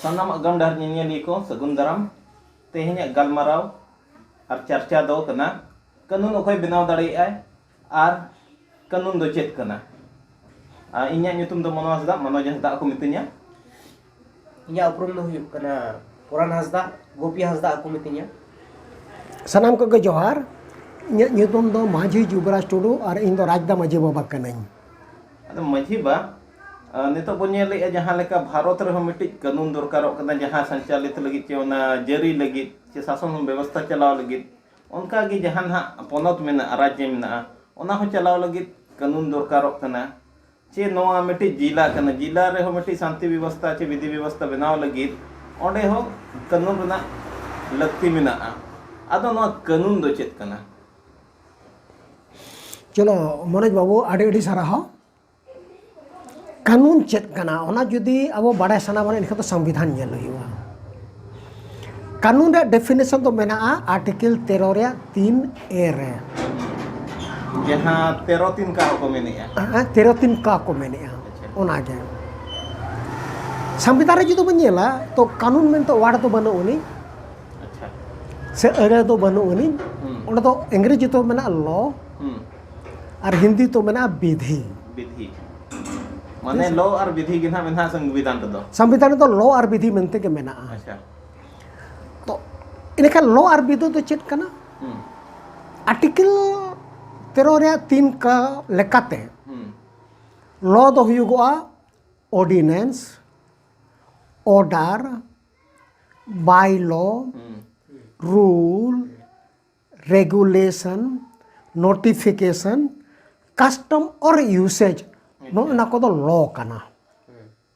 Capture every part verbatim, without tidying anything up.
ᱥᱟᱱᱟᱢ ᱟᱜᱟᱢ ᱰᱟᱦᱟᱨ ᱧᱮᱧᱮᱞᱤᱭᱟᱹ ᱠᱚ ᱥᱟᱹᱜᱩᱱ ᱫᱟᱨᱟᱢ᱾ ᱛᱮᱦᱮᱧᱟᱜ ᱜᱟᱞᱢᱟᱨᱟᱣ ᱟᱨ ᱪᱟᱨᱪᱟ ᱫᱚ ᱠᱟᱱᱟ, ᱠᱟᱹᱱᱩᱱ ᱚᱠᱚᱭ ᱵᱮᱱᱟᱣ ᱫᱟᱲᱮᱭᱟᱜᱼᱟᱭ ᱟᱨ ᱠᱟᱹᱱᱩᱱ ᱫᱚ ᱪᱮᱫ ᱠᱟᱱᱟ? ᱟᱨ ᱤᱧᱟᱹᱜ ᱧᱩᱛᱩᱢ ᱫᱚ ᱢᱟᱱᱚ ᱦᱟᱸᱥᱫᱟ, ᱢᱟᱱᱚᱡᱽ ᱦᱟᱸᱥᱫᱟ ᱠᱚ ᱢᱤᱛᱟᱹᱧᱟ᱾ ᱤᱧᱟᱹᱜ ᱩᱯᱨᱩᱢ ᱫᱚ ᱦᱩᱭᱩᱜ ᱠᱟᱱᱟ ᱯᱚᱨᱟᱱ ᱦᱟᱸᱥᱫᱟ, ᱜᱳᱯᱤ ᱦᱟᱸᱥᱫᱟ ᱠᱚ ᱢᱤᱛᱟᱹᱧᱟ᱾ ᱥᱟᱱᱟᱢ ᱠᱚᱜᱮ ᱡᱚᱦᱟᱨ᱾ ᱤᱧᱟᱹᱜ ᱧᱩᱛᱩᱢ ᱫᱚ ᱢᱟᱹᱡᱷᱤ ᱡᱩᱵᱽᱨᱟᱡᱽ ᱴᱩᱰᱩ ᱟᱨ ᱤᱧ ᱫᱚ ᱨᱟᱡᱽᱫᱟ ᱢᱟᱹᱡᱷᱤ ᱵᱟᱵᱟ ᱠᱟᱹᱱᱟᱹᱧ᱾ ᱟᱫᱚ ᱢᱟᱹᱡᱷᱤ ᱵᱟ, ᱟᱨ ᱱᱤᱛᱚᱜ ᱵᱚᱱ ᱧᱮᱞᱮᱫᱼᱟ, ᱡᱟᱦᱟᱸ ᱞᱮᱠᱟ ᱵᱷᱟᱨᱚᱛ ᱨᱮᱦᱚᱸ ᱢᱤᱫᱴᱤᱡ ᱠᱟᱹᱱᱩᱱ ᱫᱚᱨᱠᱟᱨᱚᱜ ᱠᱟᱱᱟ, ᱡᱟᱦᱟᱸ ᱥᱚᱧᱪᱟᱞᱤᱛ ᱞᱟᱹᱜᱤᱫ ᱪᱮ ᱚᱱᱟ ᱡᱟᱹᱨᱤ ᱞᱟᱹᱜᱤᱫ ᱪᱮ ᱥᱟᱥᱚᱱ ᱵᱮᱵᱚᱥᱛᱷᱟ ᱪᱟᱞᱟᱣ ᱞᱟᱹᱜᱤᱫ, ᱚᱱᱠᱟᱜᱮ ᱡᱟᱦᱟᱸ ᱱᱟᱦᱟᱜ ᱯᱚᱱᱚᱛ ᱢᱮᱱᱟᱜᱼᱟ, ᱨᱟᱡᱽᱡᱚ ᱢᱮᱱᱟᱜᱼᱟ, ᱚᱱᱟ ᱦᱚᱸ ᱪᱟᱞᱟᱣ ᱞᱟᱹᱜᱤᱫ ᱠᱟᱹᱱᱩᱱ ᱫᱚᱨᱠᱟᱨᱚᱜ ᱠᱟᱱᱟ᱾ ᱪᱮ ᱱᱚᱣᱟ ᱢᱤᱫᱴᱤᱡ ᱡᱤᱞᱟ ᱠᱟᱱᱟ, ᱡᱤᱞᱟ ᱨᱮᱦᱚᱸ ᱢᱤᱫᱴᱤᱡ ᱥᱟᱱᱛᱤ ᱵᱮᱵᱚᱥᱛᱷᱟ ᱪᱮ ᱵᱤᱫᱷᱤ ᱵᱮᱵᱚᱥᱛᱷᱟ ᱵᱮᱱᱟᱣ ᱞᱟᱹᱜᱤᱫ ᱚᱸᱰᱮ ᱦᱚᱸ ᱠᱟᱹᱱᱩᱱ ᱨᱮᱱᱟᱜ ᱞᱟᱹᱠᱛᱤ ᱢᱮᱱᱟᱜᱼᱟ᱾ ᱟᱫᱚ ᱱᱚᱣᱟ ᱠᱟᱹᱱᱩᱱ ᱫᱚ ᱪᱮᱫ ᱠᱟᱱᱟ? ᱪᱚᱞᱚ ᱢᱚᱱᱳᱡᱽ ᱵᱟᱹᱵᱩ, ᱟᱹᱰᱤ ᱟᱹᱰᱤ ᱥᱟᱨᱦᱟᱣ᱾ ᱠᱟᱹᱱᱩᱱ ᱪᱮᱫ ᱠᱟᱱᱟ, ᱚᱱᱟ ᱡᱩᱫᱤ ᱟᱵᱚ ᱵᱟᱲᱟᱭ ᱥᱟᱱᱟ ᱵᱚᱱᱟ, ᱮᱱᱠᱷᱟᱱ ᱫᱚ ᱥᱚᱝᱵᱤᱫᱷᱟᱱ ᱧᱮᱞ ᱦᱩᱭᱩᱜᱼᱟ᱾ ᱠᱟᱹᱱᱩᱱ ᱨᱮᱭᱟᱜ ᱰᱮᱯᱷᱤᱱᱮᱥᱚᱱ ᱫᱚ ᱢᱮᱱᱟᱜᱼᱟ ᱟᱨᱴᱤᱠᱮᱞ ᱛᱮᱨᱚ ᱨᱮᱭᱟᱜ ᱛᱤᱱ ᱮ ᱨᱮ᱾ ᱡᱟᱦᱟᱸ ᱛᱮᱨᱚ ᱛᱤᱱ ᱠᱟ ᱠᱚ ᱢᱮᱱᱮᱜᱼᱟ᱾ ᱦᱮᱸ, ᱛᱮᱨᱚ ᱛᱤᱱ ᱠᱟ ᱠᱚ ᱢᱮᱱᱮᱜᱼᱟ᱾ ᱟᱪᱪᱷᱟ᱾ ᱚᱱᱟᱜᱮ᱾ ᱥᱚᱝᱵᱤᱫᱷᱟᱱ ᱨᱮ ᱡᱩᱫᱤ ᱵᱚᱱ ᱧᱮᱞᱟ, ᱛᱚ ᱠᱟᱹᱱᱩᱱ ᱢᱮᱱᱛᱮ ᱣᱟᱨᱰ ᱫᱚ ᱵᱟᱹᱱᱩᱜ ᱟᱹᱱᱤᱡ᱾ ᱟᱪᱪᱷᱟ᱾ ᱥᱮ ᱟᱹᱲᱟᱹ ᱫᱚ ᱵᱟᱹᱱᱩᱜ ᱟᱹᱱᱤᱡ᱾ ᱦᱩᱸ᱾ ᱚᱸᱰᱮ ᱫᱚ ᱤᱝᱨᱮᱡᱤ ᱛᱮ ᱢᱮᱱᱟᱜᱼᱟ ᱞᱚ᱾ ᱦᱩᱸ᱾ ᱟᱨ ᱦᱤᱱᱫᱤ ᱛᱮ ᱢᱮᱱᱟᱜᱼᱟ ᱵᱤᱫᱷᱤ᱾ ᱵᱤᱫᱷᱤ᱾ ᱢᱟᱱᱮ ᱦᱮᱸ ᱥᱮ? ᱞᱚ ᱟᱨ ᱵᱤᱫᱷᱤ ᱜᱮ ᱱᱟᱦᱟᱜ ᱢᱮᱱᱟᱜᱼᱟ ᱥᱚᱝᱵᱤᱫᱷᱟᱱ ᱨᱮᱫᱚ᱾ ᱥᱚᱝᱵᱤᱫᱷᱟᱱ ᱨᱮᱫᱚ ᱞᱚ ᱟᱨ ᱵᱤᱫᱷᱤ ᱢᱮᱱᱛᱮ ᱜᱮ ᱢᱮᱱᱟᱜᱼᱟ᱾ ᱟᱪᱪᱷᱟ᱾ ᱛᱚ, ᱤᱱᱟᱹᱠᱷᱟᱱ ᱞᱚ ᱟᱨ ᱵᱤᱫᱷᱤ ᱫᱚ ᱪᱮᱫ ᱠᱟᱱᱟ? ᱦᱩᱸ᱾ ᱟᱨᱴᱤᱠᱮᱞ ᱛᱮᱨᱚ ᱨᱮᱭᱟᱜ ᱛᱤᱱ ᱠᱟ ᱞᱮᱠᱟᱛᱮ ᱦᱩᱸ᱾ ᱞᱚ ᱫᱚ ᱦᱩᱭᱩᱜᱚᱜᱼᱟ ᱚᱨᱰᱤᱱᱮᱱᱥ, ᱚᱨᱰᱟᱨ, ᱵᱟᱭ ᱞᱚ, ᱦᱩᱸ᱾ ᱨᱩᱞ, ᱨᱮᱜᱩᱞᱮᱥᱚᱱ, ᱱᱳᱴᱤᱯᱷᱤᱠᱮᱥᱚᱱ, ᱠᱟᱥᱴᱚᱢ ᱚᱨ ᱤᱭᱩᱥᱮᱡᱽ, ᱱᱚᱜᱼᱚ ᱱᱟ ᱠᱚᱫᱚ ᱞᱚ ᱠᱟᱱᱟ᱾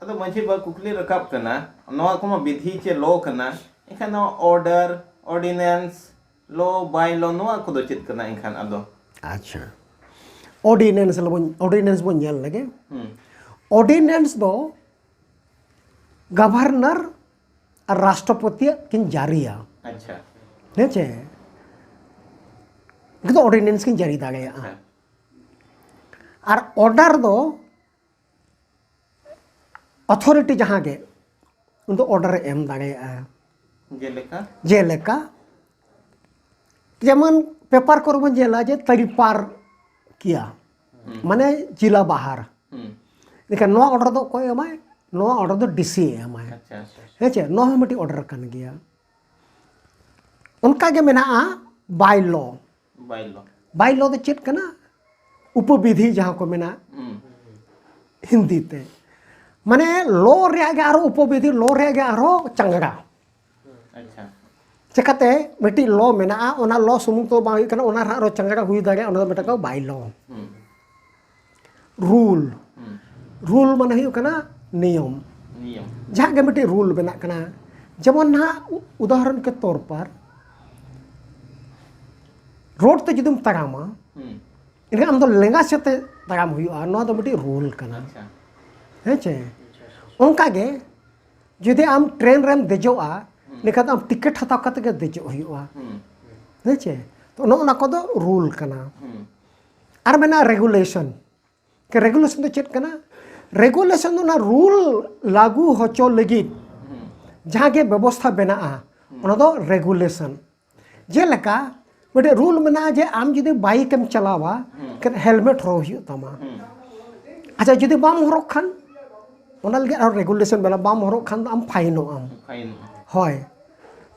ᱟᱫᱚ ᱢᱟᱹᱡᱷᱤ ᱵᱟ, ᱠᱩᱠᱞᱤ ᱨᱟᱠᱟᱵ ᱠᱟᱱᱟ, ᱱᱚᱣᱟ ᱠᱚᱢᱟ ᱵᱤᱫᱷᱤ ᱪᱮ ᱞᱚ ᱠᱟᱱᱟ, ᱮᱱᱠᱷᱟᱱ ᱱᱚᱣᱟ ᱚᱨᱰᱟᱨ, ᱚᱨᱰᱤᱱᱮᱱᱥ, ᱞᱚ, ᱵᱟᱭ ᱞᱚ, ᱱᱚᱣᱟ ᱠᱚᱫᱚ ᱪᱮᱫ ᱠᱟᱱᱟ ᱮᱱᱠᱷᱟᱱ ᱟᱫᱚ? ᱟᱪᱪᱷᱟ, ᱚᱨᱰᱤᱱᱮᱱᱥ ᱵᱚᱱ, ᱚᱨᱰᱤᱱᱮᱱᱥ ᱵᱚᱱ ᱧᱮᱞ ᱞᱮᱜᱮ᱾ ᱦᱩᱸ᱾ ᱚᱨᱰᱤᱱᱮᱱᱥ ᱫᱚ ᱜᱚᱵᱷᱚᱨᱱᱚᱨ ᱟᱨ ᱨᱟᱥᱴᱨᱚᱯᱚᱛᱤᱭᱟᱜ ᱠᱤᱱ ᱡᱟᱹᱨᱤᱭᱟ᱾ ᱟᱪᱪᱷᱟ᱾ ᱦᱮᱸ ᱪᱮ? ᱩᱱᱠᱤᱱ ᱫᱚ ᱚᱨᱰᱤᱱᱮᱱᱥ ᱠᱤᱱ ᱡᱟᱹᱨᱤ ᱫᱟᱲᱮᱭᱟᱜᱼᱟ᱾ ᱦᱮᱸ᱾ ᱟᱨ ᱚᱨᱰᱟᱨ ᱫᱚ ᱚᱛᱷᱚᱨᱤᱴᱤ ᱡᱟᱦᱟᱸ ᱜᱮ, ᱩᱱ ᱫᱚ ᱚᱨᱰᱟᱨ ᱮ ᱮᱢ ᱫᱟᱲᱮᱭᱟᱜᱼᱟ᱾ ᱡᱮᱞᱮᱠᱟ? ᱡᱮᱞᱮᱠᱟ ᱡᱮᱢᱚᱱ ᱯᱮᱯᱟᱨ ᱠᱚᱨᱮ ᱵᱚᱱ ᱧᱮᱞᱟ ᱡᱮ ᱛᱟᱹᱨᱤ ᱯᱟᱨ ᱠᱮᱭᱟ, ᱢᱟᱱᱮ ᱡᱤᱞᱟ ᱵᱟᱦᱟᱨ᱾ ᱦᱩᱸ᱾ ᱮᱱᱠᱷᱟᱱ ᱱᱚᱣᱟ ᱚᱨᱰᱟᱨ ᱫᱚ ᱚᱠᱚᱭ ᱮᱢᱟᱭ? ᱱᱚᱣᱟ ᱚᱨᱰᱟᱨ ᱫᱚ ᱰᱤᱥᱤ ᱮ ᱮᱢᱟᱭ᱾ ᱟᱪᱪᱷᱟ, ᱟᱪᱪᱷᱟ, ᱟᱪᱪᱷᱟ᱾ ᱦᱮᱸ ᱪᱮ? ᱱᱚᱣᱟ ᱦᱚᱸ ᱢᱤᱫᱴᱤᱡ ᱚᱨᱰᱟᱨ ᱠᱟᱱ ᱜᱮᱭᱟ᱾ ᱚᱱᱠᱟ ᱜᱮ ᱢᱮᱱᱟᱜᱼᱟ ᱵᱟᱭ ᱞᱚ᱾ ᱵᱟᱭ ᱞᱚ᱾ ᱵᱟᱭ ᱞᱚ ᱫᱚ ᱪᱮᱫ ᱠᱟᱱᱟ? ᱩᱯᱚᱵᱤᱫᱷᱤ ᱡᱟᱦᱟᱸ ᱠᱚ ᱢᱮᱱᱟ ᱦᱩᱸ᱾ ᱦᱤᱱᱫᱤ ᱛᱮ, ᱢᱟᱱᱮ ᱞᱚ ᱨᱮᱭᱟᱜ ᱜᱮ ᱟᱨᱦᱚᱸ ᱩᱯᱚᱵᱤᱫᱷᱤ, ᱞᱚ ᱨᱮᱭᱟᱜ ᱜᱮ ᱟᱨᱦᱚᱸ ᱪᱟᱝᱜᱲᱟ᱾ ᱟᱪᱪᱷᱟ᱾ ᱪᱮᱠᱟᱛᱮ ᱢᱤᱫᱴᱤᱡ ᱞᱚ ᱢᱮᱱᱟᱜᱼᱟ, ᱚᱱᱟ ᱞᱚ ᱥᱩᱢᱩᱝ ᱛᱚ ᱵᱟᱝ ᱦᱩᱭᱩᱜ ᱠᱟᱱᱟ, ᱚᱱᱟ ᱨᱮᱦᱚᱸ ᱟᱨᱦᱚᱸ ᱪᱟᱝᱜᱲᱟ ᱦᱩᱭ ᱫᱟᱲᱮᱭᱟᱜᱼᱟ, ᱚᱱᱟ ᱫᱚ ᱢᱮᱛᱟ ᱠᱚ ᱵᱟᱭ ᱞᱚ᱾ ᱦᱩᱸ᱾ ᱨᱩᱞ, ᱦᱩᱸ᱾ ᱨᱩᱞ ᱢᱟᱱᱮ ᱦᱩᱭᱩᱜ ᱠᱟᱱᱟ ᱱᱤᱭᱚᱢ᱾ ᱱᱤᱭᱚᱢ᱾ ᱡᱟᱦᱟᱸ ᱜᱮ ᱢᱤᱫᱴᱤᱡ ᱨᱩᱞ ᱵᱮᱱᱟᱜ ᱠᱟᱱᱟ, ᱡᱮᱢᱚᱱ ᱱᱟᱦᱟᱜ ᱩ-, ᱩᱫᱟᱦᱚᱨᱚᱱ ᱠᱮ ᱛᱚᱨ ᱯᱟᱨ ᱨᱳᱰ ᱛᱮ ᱡᱩᱫᱤᱢ ᱛᱟᱲᱟᱢᱟ, ᱦᱩᱸ᱾ ᱮᱱᱠᱷᱟᱱ ᱟᱢ ᱫᱚ ᱞᱮᱸᱜᱟ ᱥᱮᱫ ᱛᱮ ᱛᱟᱲᱟᱢ ᱦᱩᱭᱩᱜᱼᱟ, ᱱᱚᱣᱟ ᱫᱚ ᱢᱤᱫᱴᱤᱡ ᱨᱩᱞ ᱠᱟᱱᱟ᱾ ᱟᱪᱪᱷᱟ᱾ ᱦᱮᱸ ᱪᱮ? ᱚᱱᱠᱟ ᱜᱮ ᱡᱩᱫᱤ ᱟᱢ ᱴᱨᱮᱱ ᱨᱮᱢ ᱫᱮᱡᱚᱜᱼᱟ, ᱮᱱᱠᱷᱟᱱ ᱫᱚ ᱟᱢ ᱴᱤᱠᱤᱴ ᱦᱟᱛᱟᱣ ᱠᱟᱛᱮ ᱜᱮ ᱫᱮᱡᱚᱜ ᱦᱩᱭᱩᱜᱼᱟ᱾ ᱦᱩᱸ᱾ ᱦᱮᱸ ᱪᱮ? ᱛᱚ ᱱᱚᱜᱼᱚ ᱱᱟ ᱠᱚᱫᱚ ᱨᱩᱞ ᱠᱟᱱᱟ᱾ ᱦᱩᱸ᱾ ᱟᱨ ᱢᱮᱱᱟᱜᱼᱟ ᱨᱮᱜᱩᱞᱮᱥᱚᱱ᱾ ᱨᱮᱜᱩᱞᱮᱥᱚᱱ ᱫᱚ ᱪᱮᱫ ᱠᱟᱱᱟ? ᱨᱮᱜᱩᱞᱮᱥᱚᱱ ᱫᱚ ᱚᱱᱟ ᱨᱩᱞ ᱞᱟᱹᱜᱩ ᱦᱚᱪᱚ ᱞᱟᱹᱜᱤᱫ ᱦᱩᱸ᱾ ᱡᱟᱦᱟᱸ ᱜᱮ ᱵᱮᱵᱚᱥᱛᱷᱟ ᱵᱮᱱᱟᱜᱼᱟ, ᱚᱱᱟ ᱫᱚ ᱨᱮᱜᱩᱞᱮᱥᱚᱱ᱾ ᱡᱮᱞᱮᱠᱟ ᱢᱤᱫᱴᱮᱡ ᱨᱩᱞ ᱢᱮᱱᱟᱜᱼᱟ ᱡᱮ ᱟᱢ ᱡᱩᱫᱤ ᱵᱟᱭᱤᱠ ᱮᱢ ᱪᱟᱞᱟᱣᱟ, ᱦᱩᱸ᱾ ᱮᱱᱠᱷᱟᱱ ᱦᱮᱞᱢᱮᱴ ᱦᱚᱨᱚᱜ ᱦᱩᱭᱩᱜ ᱛᱟᱢᱟ᱾ ᱦᱩᱸ᱾ ᱟᱪᱪᱷᱟ, ᱡᱩᱫᱤ ᱵᱟᱢ ᱦᱚᱨᱚᱜ ᱠᱷᱟᱱ, ᱚᱱᱟ ᱞᱟᱹᱜᱤᱫ ᱟᱨᱦᱚᱸ ᱨᱮᱜᱩᱞᱮᱥᱚᱱ ᱢᱮᱱᱟᱜᱼᱟ, ᱵᱟᱢ ᱦᱚᱨᱚᱜ ᱠᱷᱟᱱ ᱫᱚ ᱟᱢ ᱯᱷᱟᱭᱤᱱᱚᱜ ᱟᱢ᱾ ᱯᱷᱟᱭᱤᱱ᱾ ᱦᱳᱭ,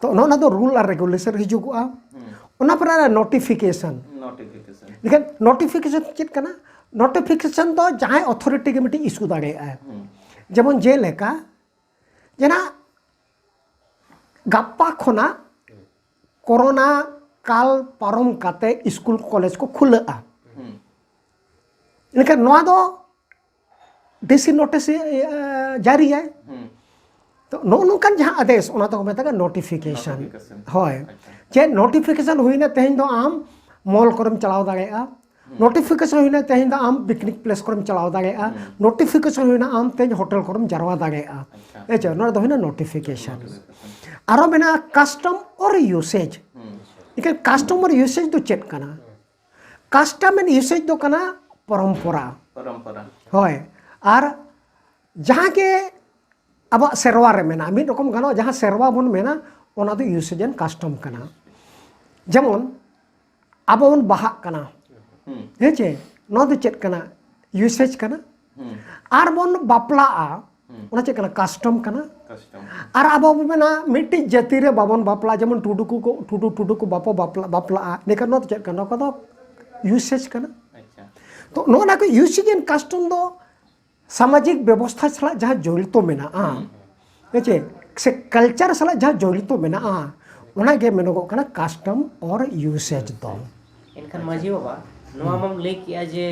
ᱛᱚ ᱱᱚᱜᱼᱚ ᱱᱚᱣᱟ ᱫᱚ ᱨᱩᱞ ᱟᱨ ᱨᱮᱜᱩᱞᱮᱥᱚᱱ ᱦᱤᱡᱩᱜᱚᱜᱼᱟ᱾ ᱦᱩᱸ᱾ ᱚᱱᱟ ᱯᱚᱨᱮ ᱱᱳᱴᱤᱯᱷᱤᱠᱮᱥᱚᱱ᱾ ᱱᱳᱴᱤᱯᱷᱤᱠᱮᱥᱚᱱ᱾ ᱮᱱᱠᱷᱟᱱ ᱱᱳᱴᱤᱯᱷᱤᱠᱮᱥᱚᱱ ᱪᱮᱫ ᱠᱟᱱᱟ? ᱱᱳᱴᱤᱯᱷᱤᱠᱮᱥᱚᱱ ᱫᱚ ᱡᱟᱦᱟᱸᱭ ᱚᱛᱷᱚᱨᱤᱴᱤ ᱜᱮ ᱢᱤᱫᱴᱤᱡ ᱤᱥᱩ ᱫᱟᱲᱮᱭᱟᱜᱼᱟᱭ᱾ ᱦᱩᱸ᱾ ᱡᱮᱢᱚᱱ ᱡᱮᱞᱮᱠᱟ ᱡᱮᱱᱟ ᱜᱟᱯᱟ ᱠᱷᱚᱱᱟᱜ ᱠᱳᱨᱳᱱᱟ ᱠᱟᱞ ᱯᱟᱨᱚᱢ ᱠᱟᱛᱮ ᱥᱠᱩᱞ ᱠᱚᱞᱮᱡᱽ ᱠᱚ ᱠᱷᱩᱞᱟᱹᱜᱼᱟ᱾ ᱦᱩᱸ᱾ ᱮᱱᱠᱷᱟᱱ ᱱᱚᱣᱟ ᱫᱚ ᱰᱤᱥᱤ ᱱᱳᱴᱤᱥ ᱡᱟᱹᱨᱤᱭᱟᱭ᱾ ᱦᱩᱸ᱾ ᱛᱚ ᱱᱚᱜᱼᱚ ᱱᱚᱝᱠᱟᱱ ᱡᱟᱦᱟᱸ ᱟᱫᱮᱥ, ᱚᱱᱟ ᱫᱚᱠᱚ ᱢᱮᱛᱟᱜᱼᱟ ᱱᱳᱴᱤᱯᱷᱤᱠᱮᱥᱚᱱ᱾ ᱱᱳᱴᱤᱯᱷᱤᱠᱮᱥᱚᱱ᱾ ᱦᱳᱭ᱾ ᱟᱪᱪᱷᱟ᱾ ᱪᱮᱫ ᱱᱳᱴᱤᱯᱷᱤᱠᱮᱥᱚᱱ ᱦᱩᱭᱱᱟ, ᱛᱮᱦᱮᱧ ᱫᱚ ᱟᱢ ᱢᱚᱞ ᱠᱚᱨᱮᱢ ᱪᱟᱞᱟᱣ ᱫᱟᱲᱮᱭᱟᱜᱼᱟ᱾ ᱱᱳᱴᱤᱯᱷᱤᱠᱮᱥᱚᱱ ᱦᱩᱭᱱᱟ, ᱛᱮᱦᱮᱧ ᱫᱚ ᱟᱢ ᱯᱤᱠᱱᱤᱠ ᱯᱞᱮᱥ ᱠᱚᱨᱮᱢ ᱪᱟᱞᱟᱣ ᱫᱟᱲᱮᱭᱟᱜᱼᱟ᱾ ᱱᱳᱴᱤᱯᱷᱤᱠᱮᱥᱚᱱ ᱦᱩᱭᱱᱟ, ᱟᱢ ᱛᱮᱦᱮᱧ ᱦᱳᱴᱮᱞ ᱠᱚᱨᱮᱢ ᱡᱟᱨᱣᱟ ᱫᱟᱲᱮᱭᱟᱜᱼᱟ᱾ ᱟᱪᱪᱷᱟ᱾ ᱦᱮᱸ ᱪᱮ? ᱱᱚᱣᱟ ᱫᱚ ᱦᱩᱭᱱᱟ ᱱᱳᱴᱤᱯᱷᱤᱠᱮᱥᱚᱱ᱾ ᱟᱨᱚ ᱢᱮᱱᱟᱜᱼᱟ ᱠᱟᱥᱴᱚᱢ ᱚᱨ ᱤᱭᱩᱥᱮᱡᱽ᱾ ᱦᱩᱸ᱾ ᱮᱱᱠᱷᱟᱱ ᱠᱟᱥᱴᱚᱢ ᱚᱨ ᱤᱭᱩᱥᱮᱡᱽ ᱫᱚ ᱪᱮᱫ ᱠᱟᱱᱟ? ᱠᱟᱥᱴᱚᱢ ᱮᱱᱰ ᱤᱭᱩᱥᱮᱡᱽ ᱫᱚ ᱠᱟᱱᱟ ᱯᱚᱨᱚᱢᱯᱚᱨᱟ᱾ ᱯᱚᱨᱚᱢᱯᱚᱨᱟ᱾ ᱦᱳᱭ, ᱟᱨ ᱡᱟᱦᱟᱸ ᱜᱮ ᱟᱵᱚᱣᱟᱜ ᱥᱮᱨᱣᱟ ᱨᱮ ᱢᱮᱱᱟᱜᱼᱟ, ᱢᱤᱫ ᱨᱚᱠᱚᱢ ᱜᱟᱱᱚᱜᱼᱟ, ᱡᱟᱦᱟᱸ ᱥᱮᱨᱣᱟ ᱵᱚᱱ ᱢᱮᱱᱟ, ᱚᱱᱟ ᱫᱚ usage and custom ᱠᱟᱱᱟ᱾ ᱡᱮᱢᱚᱱ ᱟᱵᱚ ᱵᱚᱱ ᱵᱟᱦᱟᱜ ᱠᱟᱱᱟ, ᱦᱮᱸ ᱪᱮ? ᱱᱚᱣᱟ ᱫᱚ ᱪᱮᱫ ᱠᱟᱱᱟ? usage ᱠᱟᱱᱟ᱾ ᱟᱨ ᱵᱚᱱ ᱵᱟᱯᱞᱟᱜᱼᱟ, ᱚᱱᱟ ᱪᱮᱫ ᱠᱟᱱᱟ? custom ᱠᱟᱱᱟ᱾ ᱟᱨ ᱟᱵᱚ ᱵᱚᱱ ᱢᱮᱱᱟ ᱢᱤᱫᱴᱤᱡ ᱡᱟᱹᱛᱤ ᱨᱮ ᱵᱟᱵᱚᱱ ᱵᱟᱯᱞᱟᱜᱼᱟ, ᱡᱮᱢᱚᱱ ᱴᱩᱰᱩ ᱠᱚ, ᱴᱩᱰᱩ ᱴᱩᱰᱩ ᱠᱚ ᱵᱟᱠᱚ ᱵᱟᱯᱞᱟ ᱵᱟᱯᱞᱟᱜᱼᱟ, ᱮᱸᱰᱮᱠᱷᱟᱱ ᱱᱚᱣᱟ ᱫᱚ ᱪᱮᱫ ᱠᱟᱱᱟ? ᱱᱚᱣᱟ ᱠᱚᱫᱚ usage ᱠᱟᱱᱟ᱾ ᱛᱚ ᱱᱚᱜᱼᱚ ᱱᱟ ᱠᱚ usage and custom ᱫᱚ ᱥᱟᱢᱟᱡᱤᱠ ᱵᱮᱵᱚᱥᱛᱷᱟ ᱥᱟᱞᱟᱜ ᱡᱟᱦᱟᱸ ᱡᱚᱲᱤᱛᱚ ᱢᱮᱱᱟᱜᱼᱟ, ᱦᱮᱸ ᱪᱮ, ᱥᱮ culture ᱥᱟᱞᱟᱜ ᱡᱟᱦᱟᱸ ᱡᱚᱲᱤᱛᱚ ᱢᱮᱱᱟᱜᱼᱟ, ᱚᱱᱟᱜᱮ ᱢᱮᱱᱚᱜᱚᱜ ᱠᱟᱱᱟ custom or usage ᱫᱚ᱾ ᱮᱱᱠᱷᱟᱱ ᱢᱟᱹᱡᱷᱤ ᱵᱟᱵᱟ, ᱱᱚᱣᱟ ᱢᱟᱢ ᱞᱟᱹᱭ ᱠᱮᱜᱼᱟ ᱡᱮ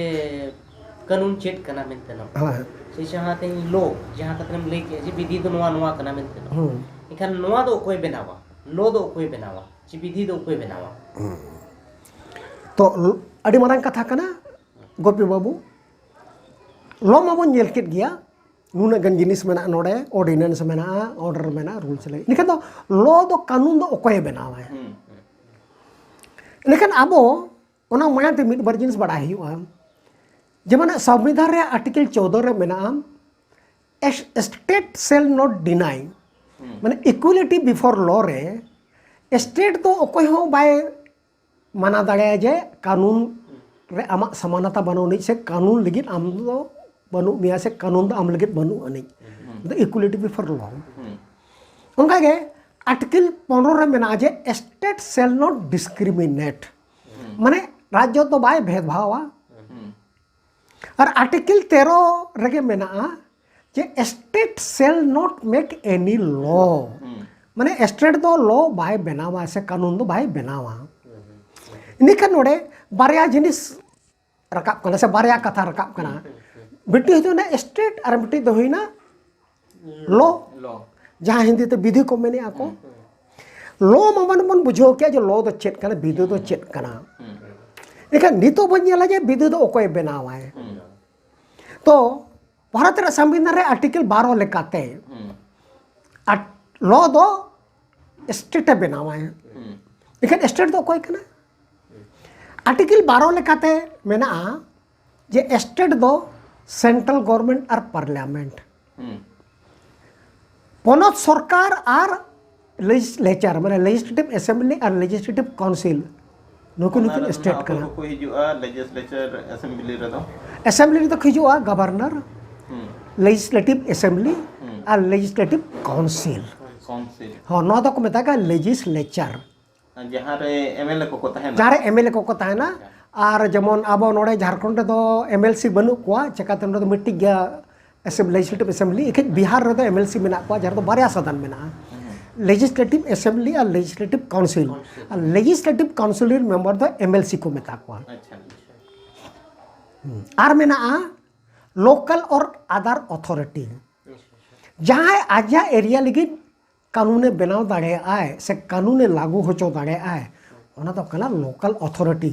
ᱠᱟᱹᱱᱩᱱ ᱪᱮᱫ ᱠᱟᱱᱟ ᱢᱮᱱᱛᱮ ᱱᱚᱣᱟ, ᱦᱮᱸ᱾ ᱥᱮ ᱡᱟᱦᱟᱸ ᱛᱮ law, ᱡᱟᱦᱟᱸ ᱠᱟᱛᱷᱟ ᱨᱮᱢ ᱞᱟᱹᱭ ᱠᱮᱜᱼᱟ ᱡᱮ ᱵᱤᱫᱷᱤ ᱫᱚ ᱱᱚᱣᱟ ᱱᱚᱣᱟ ᱠᱟᱱᱟ ᱢᱮᱱᱛᱮ ᱱᱚᱣᱟ᱾ ᱦᱩᱸ᱾ ᱮᱱᱠᱷᱟᱱ ᱱᱚᱣᱟ ᱫᱚ ᱚᱠᱚᱭ ᱵᱮᱱᱟᱣᱟ? law ᱫᱚ ᱚᱠᱚᱭ ᱵᱮᱱᱟᱣᱟ? ᱪᱮ ᱵᱤᱫᱷᱤ ᱫᱚ ᱚᱠᱚᱭ ᱵᱮᱱᱟᱣᱟ? ᱛᱚ ᱟᱹᱰᱤ ᱢᱟᱨᱟᱝ ᱠᱟᱛᱷᱟ ᱠᱟᱱᱟ ᱜᱳᱯᱤ ᱵᱟᱹᱵᱩ᱾ law ᱢᱟᱵᱚᱱ ᱧᱮᱞ ᱠᱮᱫ ᱜᱮᱭᱟ, ᱱᱩᱱᱟᱹᱜ ᱜᱟᱱ ᱡᱤᱱᱤᱥ ᱢᱮᱱᱟᱜᱼᱟ ᱱᱚᱰᱮ, ordinance ᱢᱮᱱᱟᱜᱼᱟ, order ᱢᱮᱱᱟᱜᱼᱟ, rules ᱞᱟᱹᱜᱤᱫ᱾ ᱤᱱᱟᱹᱠᱷᱟᱱ ᱫᱚ law ᱫᱚ ᱠᱟᱹᱱᱩᱱ ᱫᱚ ᱚᱠᱚᱭᱮ ᱵᱮᱱᱟᱣᱟᱭ? ᱤᱱᱟᱹᱠᱷᱟᱱ ᱟᱵᱚ ᱚᱱᱟ ᱢᱟᱲᱟᱝ ᱛᱮ ᱢᱤᱫ ᱵᱟᱨ ᱡᱤᱱᱤᱥ ᱵᱟᱰᱟᱭ ᱦᱩᱭᱩᱜᱼᱟ᱾ ᱡᱮᱢᱚᱱ ᱥᱚᱝᱵᱤᱫᱷᱟᱱ ᱨᱮ article ᱪᱳᱫᱚ ᱨᱮ ᱢᱮᱱᱟᱜᱼᱟ, "A state shall not deny", ᱢᱟᱱᱮ equality before law ᱨᱮ state ᱫᱚ ᱚᱠᱚᱭ ᱦᱚᱸ ᱵᱟᱭ ᱢᱟᱱᱟ ᱫᱟᱲᱮᱭᱟᱜᱼᱟ ᱡᱮ ᱠᱟᱹᱱᱩᱱ ᱨᱮ ᱟᱢᱟᱜ ᱥᱚᱢᱟᱱᱚᱛᱟ ᱵᱟᱹᱱᱩᱜ ᱟᱹᱱᱤᱡ ᱥᱮ ᱠᱟᱹᱱᱩᱱ ᱞᱟᱹᱜᱤᱫ ᱟᱢ ᱫᱚ ᱵᱟᱹᱱᱩᱜ ᱢᱮᱭᱟ ᱥᱮ ᱠᱟᱹᱱᱩᱱ ᱫᱚ ᱟᱢ ᱞᱟᱹᱜᱤᱫ ᱵᱟᱹᱱᱩᱜ ᱟᱹᱱᱤᱡ, ᱫᱚ equality before law᱾ ᱚᱱᱠᱟᱜᱮ article ᱯᱚᱱᱨᱚ ᱨᱮ ᱢᱮᱱᱟᱜᱼᱟ ᱡᱮ "State shall not discriminate", ᱢᱟᱱᱮ ᱨᱟᱡᱽᱡᱚ ᱫᱚ ᱵᱟᱭ ᱵᱷᱮᱫᱽᱵᱷᱟᱣᱟ᱾ ᱟᱨ article ᱛᱮᱨᱚ ᱨᱮᱜᱮ ᱢᱮᱱᱟᱜᱼᱟ ᱡᱮ "State shall not make any law", ᱢᱟᱱᱮ state ᱫᱚ law ᱵᱟᱭ ᱵᱮᱱᱟᱣᱟ ᱥᱮ ᱠᱟᱹᱱᱩᱱ ᱫᱚ ᱵᱟᱭ ᱵᱮᱱᱟᱣᱟ᱾ ᱤᱱᱟᱹᱠᱷᱟᱱ ᱱᱚᱰᱮ ᱵᱟᱨᱭᱟ ᱡᱤᱱᱤᱥ ᱨᱟᱠᱟᱵ ᱠᱟᱱᱟ ᱥᱮ ᱵᱟᱨᱭᱟ ᱠᱟᱛᱷᱟ ᱨᱟᱠᱟᱵ ᱠᱟᱱᱟ, ᱢᱤᱫᱴᱤᱡ ᱦᱩᱭᱩᱜ ᱠᱟᱱᱟ state ᱟᱨ ᱢᱤᱫᱴᱤᱡ ᱫᱚ ᱦᱩᱭᱱᱟ law, law᱾ ᱡᱟᱦᱟᱸ ᱦᱤᱱᱫᱤ ᱛᱮ ᱵᱤᱫᱷᱤ ᱠᱚ ᱢᱮᱱᱮᱜᱼᱟ ᱠᱚ᱾ law ᱢᱟ ᱢᱟᱱᱮ ᱵᱚᱱ ᱵᱩᱡᱷᱟᱹᱣ ᱠᱮᱜᱼᱟ ᱡᱮ law ᱫᱚ ᱪᱮᱫ ᱠᱟᱱᱟ, ᱵᱤᱫᱷᱤ ᱫᱚ ᱪᱮᱫ ᱠᱟᱱᱟ᱾ ᱮᱱᱠᱷᱟᱱ ᱱᱤᱛᱚᱜ ᱵᱚᱱ ᱧᱮᱞᱟ ᱡᱮ ᱵᱤᱫᱷᱤ ᱫᱚ ᱚᱠᱚᱭ ᱵᱮᱱᱟᱣᱟᱭ᱾ ᱛᱚ ᱵᱷᱟᱨᱚᱛ ᱨᱮᱭᱟᱜ ᱥᱚᱝᱵᱤᱫᱷᱟᱱ ᱨᱮ article ᱵᱟᱨᱚ ᱞᱮᱠᱟᱛᱮ law ᱫᱚ state ᱮ ᱵᱮᱱᱟᱣᱟᱭ᱾ ᱮᱱᱠᱷᱟᱱ state ᱫᱚ ᱚᱠᱚᱭ ᱠᱟᱱᱟ? article ᱵᱟᱨᱚ ᱞᱮᱠᱟᱛᱮ ᱢᱮᱱᱟᱜᱼᱟ ᱡᱮ state ᱫᱚ central government ᱟᱨ parliament᱾ ᱯᱚᱱᱚᱛ ᱥᱚᱨᱠᱟᱨ ᱟᱨ ᱞᱮᱡᱤᱥᱞᱮᱪᱟᱨ, ᱢᱟᱱᱮ ᱞᱮᱡᱤᱥᱞᱮᱴᱤᱵᱷ ᱮᱥᱮᱢᱵᱞᱤ ᱟᱨ ᱞᱮᱡᱤᱥᱞᱮᱴᱤᱵᱷ ᱠᱟᱣᱩᱱᱥᱤᱞ, ᱱᱩᱠᱩ ᱱᱩᱠᱤᱱ ᱥᱴᱮᱴ ᱠᱟᱱᱟ᱾ ᱠᱚ ᱦᱤᱡᱩᱜᱼᱟ ᱞᱮᱡᱤᱥᱞᱮᱪᱟᱨ ᱮᱥᱮᱢᱵᱞᱤ ᱨᱮᱫᱚ? ᱮᱥᱮᱢᱵᱞᱤ ᱨᱮᱫᱚ ᱠᱚ ᱦᱤᱡᱩᱜᱼᱟ ᱜᱚᱵᱷᱚᱨᱱᱚᱨ, ᱞᱮᱡᱤᱥᱞᱮᱴᱤᱵᱷ ᱮᱥᱮᱢᱵᱞᱤ ᱟᱨ ᱞᱮᱡᱤᱥᱞᱮᱴᱤᱵᱷ ᱠᱟᱣᱩᱱᱥᱤᱞ᱾ ᱠᱟᱣᱩᱱᱥᱤᱞ᱾ ᱦᱚᱸ, ᱱᱚᱣᱟ ᱫᱚᱠᱚ ᱢᱮᱛᱟᱜᱼᱟ ᱞᱮᱡᱤᱥᱞᱮᱪᱟᱨ᱾ ᱡᱟᱦᱟᱸ ᱨᱮ ᱮᱢᱮᱞᱮ ᱠᱚᱠᱚ ᱛᱟᱦᱮᱱᱟ? ᱡᱟᱦᱟᱸ ᱨᱮ ᱮᱢᱮᱞᱮ ᱠᱚᱠᱚ ᱛᱟᱦᱮᱱᱟ᱾ ᱟᱨ ᱡᱮᱢᱚᱱ ᱟᱵᱚ ᱱᱚᱰᱮ ᱡᱷᱟᱲᱠᱷᱚᱸᱰ ᱨᱮᱫᱚ ᱮᱢᱮᱞᱥᱤ ᱵᱟᱹᱱᱩᱜ ᱠᱚᱣᱟ, ᱪᱮᱠᱟᱛᱮ ᱱᱚᱰᱮ ᱫᱚ ᱢᱤᱫᱴᱤᱡ ᱜᱮ ᱞᱮᱡᱤᱥᱞᱮᱴᱤᱵᱷ ᱮᱥᱮᱢᱵᱞᱤ, ᱮᱠᱷᱮᱡ ᱵᱤᱦᱟᱨ ᱨᱮᱫᱚ ᱮᱢᱮᱞᱥᱤ ᱢᱮᱱᱟᱜ ᱠᱚᱣᱟ, ᱡᱟᱦᱟᱸ ᱨᱮᱫᱚ ᱵᱟᱨᱭᱟ ᱥᱟᱫᱚᱱ ᱢᱮᱱᱟᱜᱼᱟ, ᱞᱮᱡᱤᱥᱞᱮᱴᱤᱵᱷ ᱮᱥᱮᱢᱵᱞᱤ ᱟᱨ ᱞᱮᱡᱤᱥᱞᱮᱴᱤᱵᱷ ᱠᱟᱣᱩᱱᱥᱤᱞ᱾ ᱟᱨ ᱞᱮᱡᱤᱥᱞᱮᱴᱤᱵᱷ ᱠᱟᱣᱩᱱᱥᱤᱞ ᱨᱮᱱ ᱢᱮᱢᱵᱟᱨ ᱫᱚ ᱮᱢᱮᱞᱥᱤ ᱠᱚ ᱢᱮᱛᱟ ᱠᱚᱣᱟ᱾ ᱟᱪᱪᱷᱟ, ᱟᱪᱪᱷᱟ᱾ ᱟᱨ ᱢᱮᱱᱟᱜᱼᱟ ᱞᱳᱠᱟᱞ ᱚᱨ ᱟᱫᱟᱨ ᱚᱛᱷᱚᱨᱤᱴᱤ, ᱡᱟᱦᱟᱸᱭ ᱟᱡᱟᱜ ᱮᱨᱤᱭᱟ ᱞᱟᱹᱜᱤᱫ ᱠᱟᱹᱱᱩᱱᱮ ᱵᱮᱱᱟᱣ ᱫᱟᱲᱮᱭᱟᱜᱼᱟᱭ ᱥᱮ ᱠᱟᱹᱱᱩᱱᱮ ᱞᱟᱹᱜᱩ ᱦᱚᱪᱚ ᱫᱟᱲᱮᱭᱟᱜᱼᱟᱭ, ᱚᱱᱟ ᱫᱚ ᱠᱟᱱᱟ ᱞᱳᱠᱟᱞ ᱚᱛᱷᱚᱨᱤᱴᱤ᱾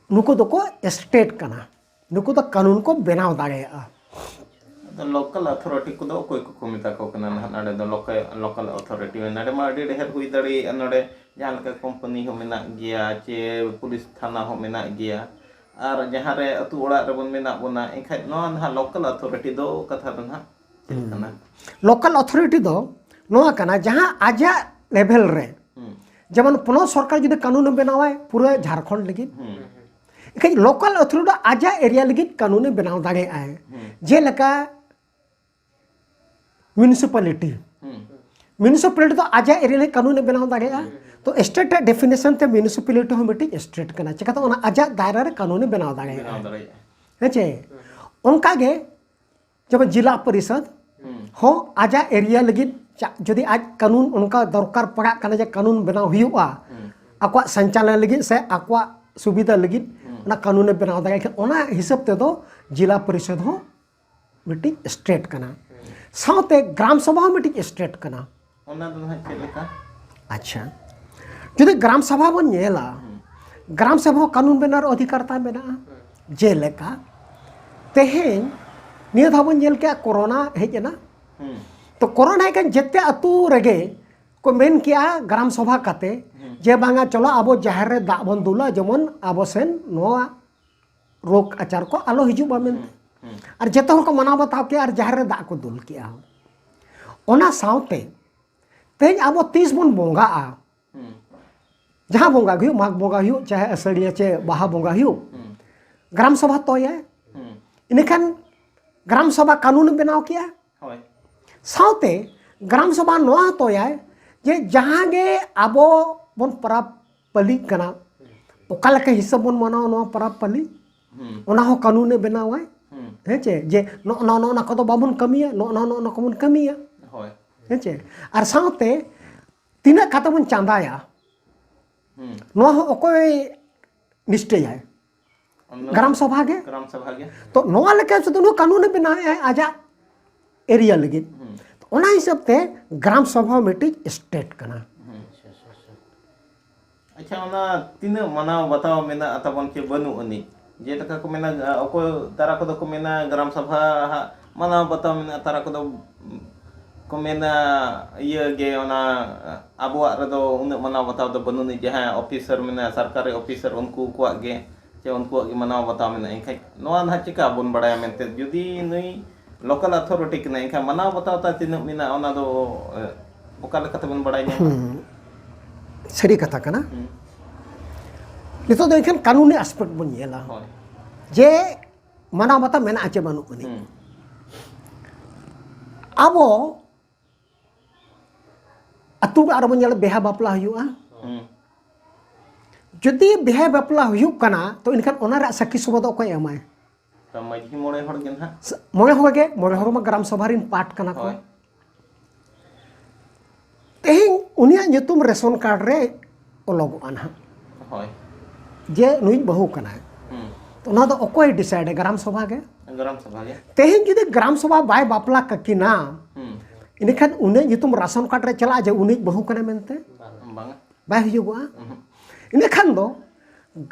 ᱱᱩᱠᱩ ᱫᱚᱠᱚ ᱥᱴᱮᱴ ᱠᱟᱱᱟ, ᱱᱩᱠᱩ ᱫᱚ ᱠᱟᱹᱱᱩᱱ ᱠᱚ ᱵᱮᱱᱟᱣ ᱫᱟᱲᱮᱭᱟᱜᱼᱟ᱾ ᱟᱫᱚ ᱞᱳᱠᱟᱞ ᱚᱛᱷᱚᱨᱤᱴᱤ ᱠᱚᱫᱚ ᱚᱠᱚᱭ ᱠᱚᱠᱚ ᱢᱮᱛᱟ ᱠᱚ ᱠᱟᱱᱟ ᱱᱟᱦᱟᱜ? ᱱᱚᱰᱮ ᱫᱚ ᱞᱳᱠᱟᱞ ᱚᱛᱷᱚᱨᱤᱴᱤ ᱱᱚᱰᱮ ᱢᱟ ᱟᱹᱰᱤ ᱰᱷᱮᱨ ᱦᱩᱭ ᱫᱟᱲᱮᱭᱟᱜᱼᱟ᱾ ᱱᱚᱰᱮ ᱡᱟᱦᱟᱸ ᱞᱮᱠᱟ ᱠᱳᱢᱯᱟᱱᱤ ᱦᱚᱸ ᱢᱮᱱᱟᱜ ᱜᱮᱭᱟ, ᱪᱮ ᱯᱩᱞᱤᱥ ᱛᱷᱟᱱᱟ ᱦᱚᱸ ᱢᱮᱱᱟᱜ ᱜᱮᱭᱟ, ᱟᱨ ᱡᱟᱦᱟᱸ ᱨᱮ ᱟᱹᱛᱩ ᱚᱲᱟᱜ ᱨᱮᱵᱚᱱ ᱢᱮᱱᱟᱜ ᱵᱚᱱᱟ, ᱮᱱᱠᱷᱟᱡ ᱱᱚᱣᱟ ᱱᱟᱦᱟᱜ ᱞᱳᱠᱟᱞ ᱚᱛᱷᱚᱨᱤᱴᱤ ᱫᱚ ᱠᱟᱛᱷᱟ ᱫᱚ ᱱᱟᱦᱟᱜ ᱪᱮᱫ ᱠᱟᱱᱟ? ᱞᱳᱠᱟᱞ ᱚᱛᱷᱚᱨᱤᱴᱤ ᱫᱚ ᱱᱚᱣᱟ ᱠᱟᱱᱟ, ᱡᱟᱦᱟᱸ ᱟᱡᱟᱜ ᱞᱮᱵᱷᱮᱞ ᱨᱮ, ᱡᱮᱢᱚᱱ ᱯᱚᱱᱚᱛ ᱥᱚᱨᱠᱟᱨ ᱡᱩᱫᱤ ᱠᱟᱹᱱᱩᱱᱮ ᱵᱮᱱᱟᱣᱟᱭ ᱯᱩᱨᱟᱹ ᱡᱷᱟᱲᱠᱷᱚᱸᱰ ᱞᱟᱹᱜᱤᱫ, ᱮᱱᱠᱷᱟᱱ ᱞᱳᱠᱟᱞ ᱚᱛᱷᱚᱨᱤᱴᱤ ᱫᱚ ᱟᱡᱟᱜ ᱮᱨᱤᱭᱟ ᱞᱟᱹᱜᱤᱫ ᱠᱟᱹᱱᱩᱱᱮ ᱵᱮᱱᱟᱣ ᱫᱟᱲᱮᱭᱟᱜᱼᱟᱭ᱾ ᱡᱮᱞᱮᱠᱟ ᱢᱤᱭᱩᱱᱤᱥᱤᱯᱟᱞᱤᱴᱤ, ᱢᱤᱭᱩᱱᱤᱥᱤᱯᱟᱞᱤᱴᱤ ᱫᱚ ᱟᱡᱟᱜ ᱮᱨᱤᱭᱟ ᱞᱟᱹᱜᱤᱫ ᱠᱟᱹᱱᱩᱱᱮ ᱵᱮᱱᱟᱣ ᱫᱟᱲᱮᱭᱟᱜᱼᱟ᱾ ᱛᱚ ᱥᱴᱮᱴ ᱟᱜ ᱰᱮᱯᱷᱤᱱᱮᱥᱚᱱ ᱛᱮ ᱢᱤᱭᱩᱱᱤᱥᱤᱯᱟᱞᱤᱴᱤ ᱦᱚᱸ ᱢᱤᱫᱴᱤᱡ ᱥᱴᱮᱴ ᱠᱟᱱᱟ, ᱪᱮᱠᱟᱛᱮ ᱚᱱᱟ ᱟᱡᱟᱜ ᱫᱟᱭᱨᱟ ᱨᱮ ᱠᱟᱹᱱᱩᱱᱮ ᱵᱮᱱᱟᱣ ᱫᱟᱲᱮᱭᱟᱜᱼᱟ᱾ ᱵᱮᱱᱟᱣ ᱫᱟᱲᱮᱭᱟᱜᱼᱟ᱾ ᱦᱮᱸ ᱪᱮ? ᱚᱱᱠᱟ ᱜᱮ ᱡᱮᱢᱚᱱ ᱡᱤᱞᱟ ᱯᱚᱨᱤᱥᱚᱫᱽ ᱦᱚᱸ ᱟᱡᱟᱜ ᱮᱨᱤᱭᱟ ᱞᱟᱹᱜᱤᱫ ᱪᱟ-, ᱡᱩᱫᱤ ᱟᱡ ᱠᱟᱹᱱᱩᱱ ᱚᱱᱠᱟ ᱫᱚᱨᱠᱟᱨ ᱯᱟᱲᱟᱜ ᱠᱟᱱᱟ ᱡᱮ ᱠᱟᱹᱱᱩᱱ ᱵᱮᱱᱟᱣ ᱦᱩᱭᱩᱜᱼᱟ, ᱟᱠᱚᱣᱟᱜ ᱥᱚᱧᱪᱟᱞᱚᱱ ᱞᱟᱹᱜᱤᱫ ᱥᱮ ᱟᱠᱚᱣᱟᱜ ᱥᱩᱵᱤᱫᱷᱟ ᱞᱟᱹᱜᱤᱫ ᱚᱱᱟ ᱠᱟᱹᱱᱩᱱᱮ ᱵᱮᱱᱟᱣ ᱫᱟᱲᱮᱭᱟᱜ ᱠᱷᱟᱱ, ᱚᱱᱟ ᱦᱤᱥᱟᱹᱵ ᱛᱮᱫᱚ ᱡᱤᱞᱟ ᱯᱚᱨᱤᱥᱚᱫᱽ ᱦᱚᱸ ᱢᱤᱫᱴᱤᱡ ᱥᱴᱮᱴ ᱠᱟᱱᱟ᱾ ᱥᱟᱶᱛᱮ ᱜᱨᱟᱢ ᱥᱚᱵᱷᱟ ᱦᱚᱸ ᱢᱤᱫᱴᱤᱡ ᱥᱴᱮᱴ ᱠᱟᱱᱟ᱾ ᱚᱱᱟ ᱫᱚ ᱱᱟᱦᱟᱜ ᱪᱮᱫ ᱞᱮᱠᱟ? ᱟᱪᱪᱷᱟ, ᱡᱩᱫᱤ ᱜᱨᱟᱢ ᱥᱚᱵᱷᱟ ᱵᱚᱱ ᱧᱮᱞᱟ, ᱜᱨᱟᱢ ᱥᱚᱵᱷᱟ ᱦᱚᱸ ᱠᱟᱹᱱᱩᱱ ᱵᱮᱱᱟᱣ ᱨᱮ ᱚᱫᱷᱤᱠᱟᱨ ᱛᱟᱭ ᱢᱮᱱᱟᱜᱼᱟ᱾ ᱡᱮᱞᱮᱠᱟ ᱛᱮᱦᱮᱧ ᱱᱤᱭᱟᱹ ᱫᱷᱟᱣ ᱵᱚᱱ ᱧᱮᱞ ᱠᱮᱜᱼᱟ, ᱠᱳᱨᱳᱱᱟ ᱦᱮᱡ ᱮᱱᱟ᱾ ᱛᱚ ᱠᱳᱨᱳᱱᱟ ᱦᱮᱡ ᱠᱟᱱ ᱡᱮᱛᱮ ᱟᱹᱛᱩ ᱨᱮᱜᱮ ᱠᱚ ᱢᱮᱱ ᱠᱮᱜᱼᱟ ᱜᱨᱟᱢ ᱥᱚᱵᱷᱟ ᱠᱟᱛᱮ ᱡᱮ ᱵᱟᱝᱟ, ᱪᱚᱞᱚ ᱟᱵᱚ ᱡᱟᱦᱮᱨ ᱨᱮ ᱫᱟᱜ ᱵᱚᱱ ᱫᱩᱞᱟ, ᱡᱮᱢᱚᱱ ᱟᱵᱚ ᱥᱮᱱ ᱱᱚᱣᱟ ᱨᱳᱜᱽ ᱟᱪᱟᱨ ᱠᱚ ᱟᱞᱚ ᱦᱤᱡᱩᱜ ᱢᱟ ᱢᱮᱱᱛᱮ᱾ ᱟᱨ ᱡᱚᱛᱚ ᱦᱚᱲ ᱠᱚ ᱢᱟᱱᱟᱣ ᱵᱟᱛᱟᱣ ᱠᱮᱜᱼᱟ ᱟᱨ ᱡᱟᱦᱮᱨ ᱨᱮ ᱫᱟᱜ ᱠᱚ ᱫᱩᱞ ᱠᱮᱜᱼᱟ᱾ ᱚᱱᱟ ᱥᱟᱶᱛᱮ ᱛᱮᱦᱮᱧ ᱟᱵᱚ ᱛᱤᱥ ᱵᱚᱱ ᱵᱚᱸᱜᱟᱜᱼᱟ, ᱡᱟᱦᱟᱸ ᱵᱚᱸᱜᱟ ᱜᱮ ᱦᱩᱭᱩᱜ, ᱢᱟᱜᱽ ᱵᱚᱸᱜᱟ ᱦᱩᱭᱩᱜ, ᱪᱟᱦᱮ ᱟᱹᱥᱟᱹᱲᱤᱭᱟᱹ ᱪᱮ ᱵᱟᱦᱟ ᱵᱚᱸᱜᱟ ᱦᱩᱭᱩᱜ, ᱜᱨᱟᱢ ᱥᱚᱵᱷᱟ ᱛᱚᱭᱟᱭ᱾ ᱤᱱᱟᱹᱠᱷᱟᱱ ᱜᱨᱟᱢ ᱥᱚᱵᱷᱟ ᱠᱟᱹᱱᱩᱱᱮ ᱵᱮᱱᱟᱣ ᱠᱮᱜᱼᱟ᱾ ᱦᱳᱭ᱾ ᱥᱟᱶᱛᱮ ᱜᱨᱟᱢ ᱥᱚᱵᱷᱟ ᱱᱚᱣᱟ ᱦᱚᱸ ᱛᱚᱭᱟᱭ ᱡᱮ ᱡᱟᱦᱟᱸ ᱜᱮ ᱟᱵᱚ ᱵᱚᱱ ᱯᱚᱨᱚᱵᱽ ᱯᱟᱹᱞᱤᱜ ᱠᱟᱱᱟ, ᱚᱠᱟ ᱞᱮᱠᱟ ᱦᱤᱥᱟᱹᱵ ᱵᱚᱱ ᱢᱟᱱᱟᱣᱟ ᱱᱚᱣᱟ ᱯᱚᱨᱚᱵᱽ ᱯᱟᱹᱞᱤ, ᱦᱩᱸ᱾ ᱚᱱᱟ ᱦᱚᱸ ᱠᱟᱹᱱᱩᱱᱮ ᱵᱮᱱᱟᱣᱟᱭ᱾ ᱦᱩᱸ᱾ ᱦᱮᱸ ᱪᱮ? ᱡᱮ ᱱᱚᱜᱼᱚ ᱱᱚᱣᱟ, ᱱᱚᱜᱼᱚ ᱱᱚᱣᱟ ᱠᱚᱫᱚ ᱵᱟᱵᱚᱱ ᱠᱟᱹᱢᱤᱭᱟ, ᱱᱚᱜᱼᱚ ᱱᱚᱣᱟ, ᱱᱚᱜᱼᱚ ᱱᱚᱣᱟ ᱠᱚᱵᱚᱱ ᱠᱟᱹᱢᱤᱭᱟ᱾ ᱦᱳᱭ᱾ ᱦᱮᱸ ᱪᱮ? ᱟᱨ ᱥᱟᱶᱛᱮ ᱛᱤᱱᱟᱹᱜ ᱠᱟᱛᱮ ᱵᱚᱱ ᱪᱟᱸᱫᱟᱭᱟ, ᱦᱩᱸ᱾ ᱱᱚᱣᱟ ᱦᱚᱸ ᱚᱠᱚᱭ ᱱᱤᱥᱴᱟᱹᱭᱟᱭ? ᱚᱱᱟ ᱜᱨᱟᱢ ᱥᱚᱵᱷᱟ ᱜᱮ᱾ ᱜᱨᱟᱢ ᱥᱚᱵᱷᱟ ᱜᱮ᱾ ᱛᱚ ᱱᱚᱣᱟ ᱞᱮᱠᱟ ᱛᱮᱫᱚ ᱱᱚᱣᱟ ᱠᱟᱹᱱᱩᱱᱮ ᱵᱮᱱᱟᱣᱮᱫᱼᱟ ᱟᱡᱟᱜ ᱮᱨᱤᱭᱟ ᱞᱟᱹᱜᱤᱫ᱾ ᱦᱩᱸ᱾ ᱚᱱᱟ ᱦᱤᱥᱟᱹᱵ ᱛᱮ ᱜᱨᱟᱢ ᱥᱚᱵᱷᱟ ᱢᱤᱫᱴᱤᱡ ᱥᱴᱮᱴ ᱠᱟᱱᱟ᱾ ᱦᱩᱸ᱾ ᱟᱪᱪᱷᱟ, ᱚᱱᱟ ᱛᱤᱱᱟᱹᱜ ᱢᱟᱱᱟᱣ ᱵᱟᱛᱟᱣ ᱢᱮᱱᱟᱜᱼᱟ ᱛᱟᱵᱚᱱ ᱪᱮ ᱵᱟᱹᱱᱩᱜ ᱟᱹᱱᱤᱡ? ᱡᱮᱞᱮᱠᱟ ᱠᱚ ᱢᱮᱱᱟ, ᱚᱠᱚᱭ ᱛᱟᱨᱟ ᱠᱚᱫᱚ ᱠᱚ ᱢᱮᱱᱟ ᱜᱨᱟᱢ ᱥᱚᱵᱷᱟ ᱦᱟᱸᱜ ᱢᱟᱱᱟᱣ ᱵᱟᱛᱟᱣ ᱢᱮᱱᱟᱜᱼᱟ, ᱛᱟᱨᱟ ᱠᱚᱫᱚ ᱠᱚ ᱢᱮᱱᱟ ᱤᱭᱟᱹ ᱜᱮ, ᱚᱱᱟ ᱟᱵᱚᱣᱟᱜ ᱨᱮᱫᱚ ᱩᱱᱟᱹᱜ ᱢᱟᱱᱟᱣ ᱵᱟᱛᱟᱣ ᱫᱚ ᱵᱟᱹᱱᱩᱜ ᱟᱹᱱᱤᱡ, ᱡᱟᱦᱟᱸᱭ ᱚᱯᱷᱤᱥᱟᱨ ᱢᱮᱱᱟᱭᱟ, ᱥᱚᱨᱠᱟᱨᱤ ᱚᱯᱷᱤᱥᱟᱨ, ᱩᱱᱠᱩ ᱠᱚᱣᱟᱜ ᱜᱮ ᱪᱮ ᱩᱱᱠᱩᱣᱟᱜ ᱜᱮ ᱢᱟᱱᱟᱣ ᱵᱟᱛᱟᱣ ᱢᱮᱱᱟᱜᱼᱟ᱾ ᱮᱱᱠᱷᱟᱡ ᱱᱚᱣᱟ ᱱᱟᱦᱟᱜ ᱪᱮᱠᱟ ᱵᱚᱱ ᱵᱟᱲᱟᱭᱟ ᱢᱮᱱᱛᱮ? ᱡᱩᱫᱤ ᱱᱩᱭ ᱞᱳᱠᱟᱞ ᱚᱛᱷᱚᱨᱤᱴᱤ ᱠᱟᱱᱟᱭ, ᱮᱱᱠᱷᱟᱱ ᱢᱟᱱᱟᱣ ᱵᱟᱛᱟᱣ ᱛᱟᱭ ᱛᱤᱱᱟᱹᱜ ᱢᱮᱱᱟᱜᱼᱟ, ᱚᱱᱟ ᱫᱚ, ᱮ, ᱚᱠᱟ ᱞᱮᱠᱟ ᱛᱮᱵᱚᱱ ᱵᱟᱲᱟᱭ ᱧᱟᱢᱟ? ᱦᱩᱸ᱾ ᱥᱟᱹᱨᱤ ᱠᱟᱛᱷᱟ ᱠᱟᱱᱟ᱾ ᱦᱩᱸ᱾ ᱱᱤᱛᱚᱜ ᱫᱚ ᱮᱱᱠᱷᱟᱱ ᱠᱟᱹᱱᱩᱱᱤ ᱟᱥᱯᱮᱠᱴ ᱵᱚᱱ ᱧᱮᱞᱟ᱾ ᱦᱳᱭ᱾ ᱡᱮ ᱢᱟᱱᱟᱣ ᱵᱟᱛᱟᱣ ᱢᱮᱱᱟᱜᱼᱟ ᱪᱮ ᱵᱟᱹᱱᱩᱜ ᱟᱹᱱᱤᱡ᱾ ᱦᱩᱸ᱾ ᱟᱵᱚ ᱟᱹᱛᱩ ᱚᱲᱟᱜ ᱨᱮᱵᱚᱱ ᱧᱮᱞᱟ, ᱵᱤᱦᱟ ᱵᱟᱯᱞᱟ ᱦᱩᱭᱩᱜᱼᱟ᱾ ᱦᱩᱸ᱾ ᱡᱩᱫᱤ ᱵᱤᱦᱟ ᱵᱟᱯᱞᱟ ᱦᱩᱭᱩᱜ ᱠᱟᱱᱟ, ᱛᱚ ᱮᱱᱠᱷᱟᱱ ᱚᱱᱟ ᱨᱮᱭᱟᱜ ᱥᱟᱹᱠᱷᱤ ᱥᱚᱵᱷᱟ ᱫᱚ ᱚᱠᱚᱭ ᱮᱢᱟᱭ? ᱛᱚ ᱢᱟᱹᱡᱷᱤ ᱢᱚᱬᱮ ᱦᱚᱲ ᱜᱮ ᱱᱟᱦᱟᱜ᱾ ᱥᱟ-, ᱢᱚᱬᱮ ᱦᱚᱲ ᱜᱮ, ᱢᱚᱬᱮ ᱦᱚᱲ ᱢᱟ ᱜᱨᱟᱢ ᱥᱚᱵᱷᱟ ᱨᱮᱱ ᱯᱟᱨᱴ ᱠᱟᱱᱟ ᱠᱚ᱾ ᱦᱳᱭ᱾ ᱛᱮᱦᱮᱧ ᱩᱱᱤᱭᱟᱜ ᱧᱩᱛᱩᱢ ᱨᱮᱥᱚᱱ ᱠᱟᱨᱰ ᱨᱮ ᱚᱞᱚᱜᱚᱜᱼᱟ ᱱᱟᱦᱟᱜ᱾ ᱦᱳᱭ᱾ ᱡᱮ ᱱᱩᱭᱤᱡ ᱵᱟᱹᱦᱩ ᱠᱟᱱᱟᱭ᱾ ᱦᱩᱸ᱾ ᱚᱱᱟ ᱫᱚ ᱚᱠᱚᱭ ᱰᱤᱥᱟᱭᱤᱰ? ᱜᱨᱟᱢ ᱥᱚᱵᱷᱟ ᱜᱮ᱾ ᱜᱨᱟᱢ ᱥᱚᱵᱷᱟ ᱜᱮ᱾ ᱛᱮᱦᱮᱧ ᱡᱩᱫᱤ ᱜᱨᱟᱢ ᱥᱚᱵᱷᱟ ᱵᱟᱭ ᱵᱟᱯᱞᱟ ᱠᱟᱹᱠᱤᱱᱟ, ᱦᱩᱸ᱾ ᱤᱱᱟᱹᱠᱷᱟᱱ ᱩᱱᱤᱭᱟᱜ ᱧᱩᱛᱩᱢ ᱨᱟᱥᱚᱱ ᱠᱟᱨᱰ ᱨᱮ ᱪᱟᱞᱟᱜᱼᱟ ᱡᱮ ᱩᱱᱤᱭᱤᱡ ᱵᱟᱹᱦᱩ ᱠᱟᱱᱟᱭ ᱢᱮᱱᱛᱮ? ᱵᱟᱝᱟ᱾ ᱵᱟᱭ ᱦᱩᱭᱩᱜᱚᱜᱼᱟ᱾ ᱩᱦᱩᱸ᱾ ᱤᱱᱟᱹᱠᱷᱟᱱ ᱫᱚ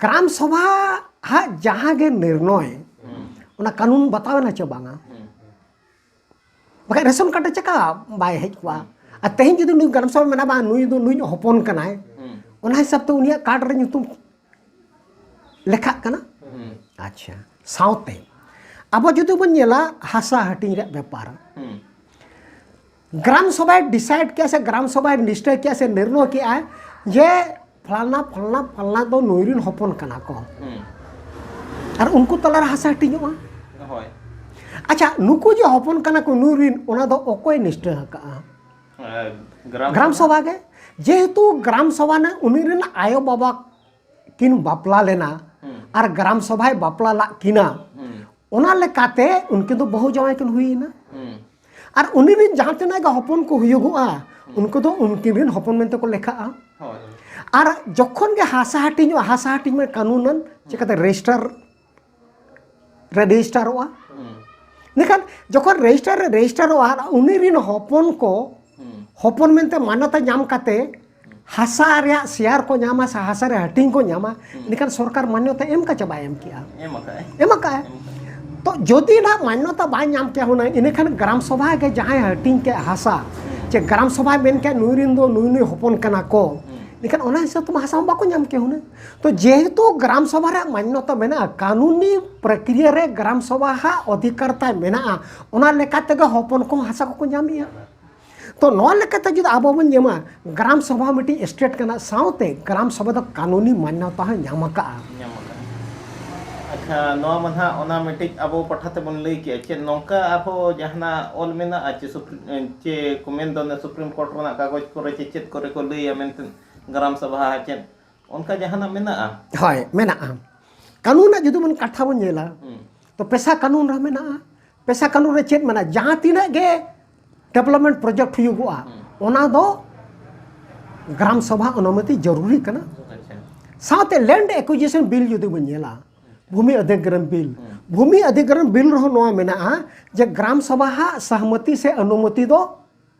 ᱜᱨᱟᱢ ᱥᱚᱵᱷᱟ ᱦᱟᱜ ᱡᱟᱦᱟᱸ ᱜᱮ ᱱᱤᱨᱱᱚᱭ, ᱦᱩᱸ᱾ ᱚᱱᱟ ᱠᱟᱹᱱᱩᱱ ᱵᱟᱛᱟᱣ ᱮᱱᱟ ᱪᱮ ᱵᱟᱝᱟ? ᱦᱩᱸ᱾ ᱵᱟᱠᱷᱟᱡ ᱨᱮᱥᱚᱱ ᱠᱟᱨᱰ ᱨᱮ ᱪᱮᱠᱟ ᱵᱟᱭ ᱦᱮᱡ ᱠᱚᱜᱼᱟ? ᱦᱩᱸ᱾ ᱟᱨ ᱛᱮᱦᱮᱧ ᱡᱩᱫᱤ ᱱᱩᱭ ᱜᱨᱟᱢ ᱥᱚᱵᱷᱟ ᱢᱮᱱᱟ, "ᱵᱟᱝ, ᱱᱩᱭ ᱫᱚ ᱱᱩᱭ ᱦᱚᱯᱚᱱ ᱠᱟᱱᱟᱭ", ᱦᱩᱸ᱾ ᱚᱱᱟ ᱦᱤᱥᱟᱹᱵ ᱛᱮ ᱩᱱᱤᱭᱟᱜ ᱠᱟᱨᱰ ᱨᱮ ᱧᱩᱛᱩᱢ ᱞᱮᱠᱷᱟᱜ ᱠᱟᱱᱟ᱾ ᱦᱩᱸ᱾ ᱟᱪᱪᱷᱟ, ᱥᱟᱶᱛᱮ ᱟᱵᱚ ᱡᱩᱫᱤ ᱵᱚᱱ ᱧᱮᱞᱟ ᱦᱟᱥᱟ ᱦᱟᱹᱴᱤᱧ ᱨᱮᱭᱟᱜ ᱵᱮᱯᱟᱨ, ᱦᱩᱸ᱾ ᱜᱨᱟᱢ ᱥᱚᱵᱷᱟᱭ ᱰᱤᱥᱟᱭᱤᱰ ᱠᱮᱜᱼᱟ ᱥᱮ ᱜᱨᱟᱢ ᱥᱚᱵᱷᱟᱭ ᱱᱤᱥᱪᱚᱭ ᱠᱮᱜᱼᱟ ᱥᱮ ᱱᱤᱨᱱᱚᱭ ᱠᱮᱜᱼᱟ ᱡᱮ ᱯᱷᱟᱞᱱᱟ ᱯᱷᱟᱞᱱᱟ ᱯᱷᱟᱞᱱᱟ ᱫᱚ ᱱᱩᱭ ᱨᱤᱱ ᱦᱚᱯᱚᱱ ᱠᱟᱱᱟ ᱠᱚ᱾ ᱟᱨ ᱩᱱᱠᱩ ᱛᱟᱞᱟᱨᱮ ᱦᱟᱥᱟ ᱦᱟᱹᱴᱤᱧᱚᱜᱼᱟ᱾ ᱦᱳᱭ᱾ ᱟᱪᱪᱷᱟ, ᱱᱩᱠᱩ ᱡᱮ ᱦᱚᱯᱚᱱ ᱠᱟᱱᱟ ᱠᱚ ᱱᱩᱭ ᱨᱤᱱ, ᱚᱱᱟ ᱫᱚ ᱚᱠᱚᱭ ᱱᱤᱥᱪᱚᱭ ᱟᱠᱟᱫᱼᱟ? ᱜᱨᱟᱢ ᱜᱨᱟᱢ ᱥᱚᱵᱷᱟ ᱜᱮ᱾ ᱡᱮᱦᱮᱛᱩ ᱜᱨᱟᱢ ᱥᱚᱵᱷᱟ ᱨᱮ ᱩᱱᱤ ᱨᱤᱱ ᱟᱭᱳ ᱵᱟᱵᱟ ᱠᱤᱱ ᱵᱟᱯᱞᱟ ᱞᱮᱱᱟ ᱟᱨ ᱜᱨᱟᱢ ᱥᱚᱵᱷᱟᱭ ᱵᱟᱯᱞᱟ ᱞᱟᱜ ᱠᱤᱱᱟ, ᱚᱱᱟ ᱞᱮᱠᱟᱛᱮ ᱩᱱᱠᱤᱱ ᱫᱚ ᱵᱟᱹᱦᱩ ᱡᱟᱶᱟᱭ ᱠᱤᱱ ᱦᱩᱭᱮᱱᱟ᱾ ᱟᱨ ᱩᱱᱤ ᱨᱤᱱ ᱡᱟᱦᱟᱸ ᱛᱤᱱᱟᱹᱜ ᱜᱮ ᱦᱚᱯᱚᱱ ᱠᱚ ᱦᱩᱭᱩᱜᱚᱜᱼᱟ, ᱩᱱᱠᱩ ᱫᱚ ᱩᱱᱠᱤᱱ ᱨᱤᱱ ᱦᱚᱯᱚᱱ ᱢᱮᱱᱛᱮ ᱠᱚ ᱞᱮᱠᱷᱟᱜᱼᱟ᱾ ᱦᱳᱭ᱾ ᱟᱨ ᱡᱚᱠᱷᱚᱱ ᱜᱮ ᱦᱟᱥᱟ ᱦᱟᱹᱴᱤᱧᱚᱜᱼᱟ, ᱦᱟᱥᱟ ᱦᱟᱹᱴᱤᱧ ᱢᱟ ᱠᱟᱹᱱᱩᱱᱟᱱ ᱪᱤᱠᱟᱹᱛᱮ ᱨᱮᱡᱤᱥᱴᱟᱨ ᱨᱮ ᱨᱮᱡᱤᱥᱴᱟᱨᱚᱜᱼᱟ᱾ ᱤᱱᱟᱹᱠᱷᱟᱱ ᱡᱚᱠᱷᱚᱱ ᱨᱮᱡᱤᱥᱴᱟᱨ ᱨᱮ ᱨᱮᱡᱤᱥᱴᱟᱨᱚᱜᱼᱟ, ᱟᱨ ᱩᱱᱤ ᱨᱤᱱ ᱦᱚᱯᱚᱱ ᱠᱚ ᱦᱚᱯᱚᱱ ᱢᱮᱱᱛᱮ ᱢᱟᱱᱱᱚᱛᱟ ᱧᱟᱢ ᱠᱟᱛᱮ ᱦᱟᱥᱟ ᱨᱮᱭᱟᱜ ᱥᱮᱭᱟᱨ ᱠᱚ ᱧᱟᱢᱟ ᱥᱮ ᱦᱟᱥᱟ ᱨᱮ ᱦᱟᱹᱴᱤᱧ ᱠᱚ ᱧᱟᱢᱟ, ᱤᱱᱟᱹᱠᱷᱟᱱ ᱥᱚᱨᱠᱟᱨ ᱢᱟᱱᱱᱚᱛᱟ ᱮᱢ ᱠᱟᱜ ᱪᱮ ᱵᱟᱭ ᱮᱢ ᱠᱮᱜᱼᱟ? ᱮᱢ ᱟᱠᱟᱫᱼᱟᱭ᱾ ᱮᱢ ᱟᱠᱟᱫᱼᱟᱭ᱾ ᱛᱚ ᱡᱩᱫᱤ ᱱᱟᱜ ᱢᱟᱱᱱᱚᱛᱟ ᱵᱟᱭ ᱧᱟᱢ ᱠᱮᱭᱟ ᱦᱩᱱᱟᱹᱝ, ᱤᱱᱟᱹᱠᱷᱟᱱ ᱜᱨᱟᱢ ᱥᱚᱵᱷᱟ ᱜᱮ ᱡᱟᱦᱟᱸᱭ ᱦᱟᱹᱴᱤᱧ ᱠᱮᱫ ᱦᱟᱥᱟ, ᱪᱮ ᱜᱨᱟᱢ ᱥᱚᱵᱷᱟᱭ ᱢᱮᱱ ᱠᱮᱫ ᱱᱩᱭ ᱨᱤᱱ ᱫᱚ ᱱᱩᱭ ᱱᱩᱭ ᱦᱚᱯᱚᱱ ᱠᱟᱱᱟ ᱠᱚ, ᱤᱱᱟᱹᱠᱷᱟᱱ ᱚᱱᱟ ᱦᱤᱥᱟᱹᱵ ᱛᱮᱢᱟ ᱦᱟᱥᱟ ᱢᱟ ᱵᱟᱠᱚ ᱧᱟᱢ ᱠᱮᱭᱟ ᱦᱩᱱᱟᱹᱝ᱾ ᱛᱚ ᱡᱮᱦᱮᱛᱩ ᱜᱨᱟᱢ ᱥᱚᱵᱷᱟ ᱨᱮᱭᱟᱜ ᱢᱟᱱᱱᱚᱛᱟ ᱢᱮᱱᱟᱜᱼᱟ, ᱠᱟᱹᱱᱩᱱᱤ ᱯᱨᱚᱠᱨᱤᱭᱟ ᱨᱮ ᱜᱨᱟᱢ ᱥᱚᱵᱷᱟ ᱦᱟᱜ ᱚᱫᱷᱤᱠᱟᱨ ᱛᱟᱭ ᱢᱮᱱᱟᱜᱼᱟ, ᱚᱱᱟ ᱞᱮᱠᱟ ᱛᱮᱜᱮ ᱦᱚᱯᱚᱱ ᱠᱚᱦᱚᱸ ᱦᱟᱥᱟ ᱠᱚᱠᱚ ᱧᱟᱢᱮᱜᱼᱟ᱾ ᱛᱚ ᱱᱚᱣᱟ ᱞᱮᱠᱟᱛᱮ ᱡᱩᱫᱤ ᱟᱵᱚ ᱵᱚᱱ ᱧᱮᱞᱟ, ᱜᱨᱟᱢ ᱥᱚᱵᱷᱟ ᱢᱤᱫᱴᱤᱡ ᱥᱴᱮᱴ ᱠᱟᱱᱟ, ᱥᱟᱶᱛᱮ ᱜᱨᱟᱢ ᱥᱚᱵᱷᱟ ᱫᱚ ᱠᱟᱹᱱᱩᱱᱤ ᱢᱟᱱᱱᱚᱛᱟ ᱦᱚᱸ ᱧᱟᱢ ᱟᱠᱟᱜᱼᱟ᱾ ᱧᱟᱢ ᱟᱠᱟᱫᱼᱟ᱾ ᱟᱪᱪᱷᱟ, ᱱᱚᱣᱟ ᱢᱟ ᱱᱟᱦᱟᱜ ᱚᱱᱟ ᱢᱤᱫᱴᱤᱡ ᱟᱵᱚ ᱯᱟᱦᱴᱟ ᱛᱮᱵᱚᱱ ᱞᱟᱹᱭ ᱠᱮᱜᱼᱟ᱾ ᱪᱮᱫ ᱱᱚᱝᱠᱟ ᱟᱨᱦᱚᱸ ᱡᱟᱦᱟᱱᱟᱜ ᱚᱞ ᱢᱮᱱᱟᱜᱼᱟ ᱪᱮ ᱥᱩᱯᱨᱤ-, ᱪᱮ ᱠᱚ ᱢᱮᱱ ᱫᱚ ᱚᱱᱟ ᱥᱩᱯᱨᱤᱢ ᱠᱳᱨᱴ ᱨᱮᱱᱟᱜ ᱠᱟᱜᱚᱡᱽ ᱠᱚᱨᱮ ᱪᱮ ᱪᱮᱫ ᱠᱚᱨᱮ ᱠᱚ ᱞᱟᱹᱭᱟ ᱢᱮᱱᱛᱮ ᱜᱨᱟᱢ ᱥᱚᱵᱷᱟ ᱪᱮᱫ ᱚᱱᱠᱟ ᱡᱟᱦᱟᱱᱟᱜ ᱢᱮᱱᱟᱜᱼᱟ? ᱦᱳᱭ, ᱢᱮᱱᱟᱜᱼᱟ᱾ ᱠᱟᱹᱱᱩᱱ ᱨᱮᱱᱟᱜ ᱡᱩᱫᱤ ᱵᱚᱱ ᱠᱟᱛᱷᱟ ᱵᱚᱱ ᱧᱮᱞᱟ, ᱛᱚ ᱯᱮᱥᱟ ᱠᱟᱹᱱᱩᱱ ᱨᱮᱦᱚᱸ ᱢᱮᱱᱟᱜᱼᱟ᱾ ᱯᱮᱥᱟ ᱠᱟᱹᱱᱩᱱ ᱨᱮ ᱪᱮᱫ ᱢᱮᱱᱟᱜᱼᱟ? ᱡᱟᱦᱟᱸ ᱛᱤᱱᱟᱹᱜ ᱜᱮ ᱰᱮᱵᱷᱞᱚᱯᱢᱮᱱᱴ ᱯᱨᱚᱡᱮᱠᱴ ᱦᱩᱭᱩᱜᱚᱜᱼᱟ, ᱚᱱᱟ ᱫᱚ ᱜᱨᱟᱢ ᱥᱚᱵᱷᱟ ᱚᱱᱩᱢᱚᱛᱤ ᱡᱚᱨᱩᱨᱤ ᱠᱟᱱᱟ᱾ ᱟᱪᱪᱷᱟ᱾ ᱥᱟᱶᱛᱮ ᱞᱮᱱᱰ ᱮᱠᱩᱡᱤᱥᱚᱱ ᱵᱤᱞ ᱡᱩᱫᱤ ᱵᱚᱱ ᱧᱮᱞᱟ, ᱵᱷᱩᱢᱤ ᱚᱫᱷᱤᱜᱨᱚᱦᱚᱱ ᱵᱤᱞ, ᱵᱷᱩᱢᱤ ᱚᱫᱷᱤᱜᱨᱚᱦᱚᱱ ᱵᱤᱞ ᱨᱮᱦᱚᱸ ᱱᱚᱣᱟ ᱢᱮᱱᱟᱜᱼᱟ ᱡᱮ ᱜᱨᱟᱢ ᱥᱚᱵᱷᱟ ᱦᱟᱜ ᱥᱚᱦᱢᱚᱛᱤ ᱥᱮ ᱚᱱᱩᱢᱚᱛᱤ ᱫᱚ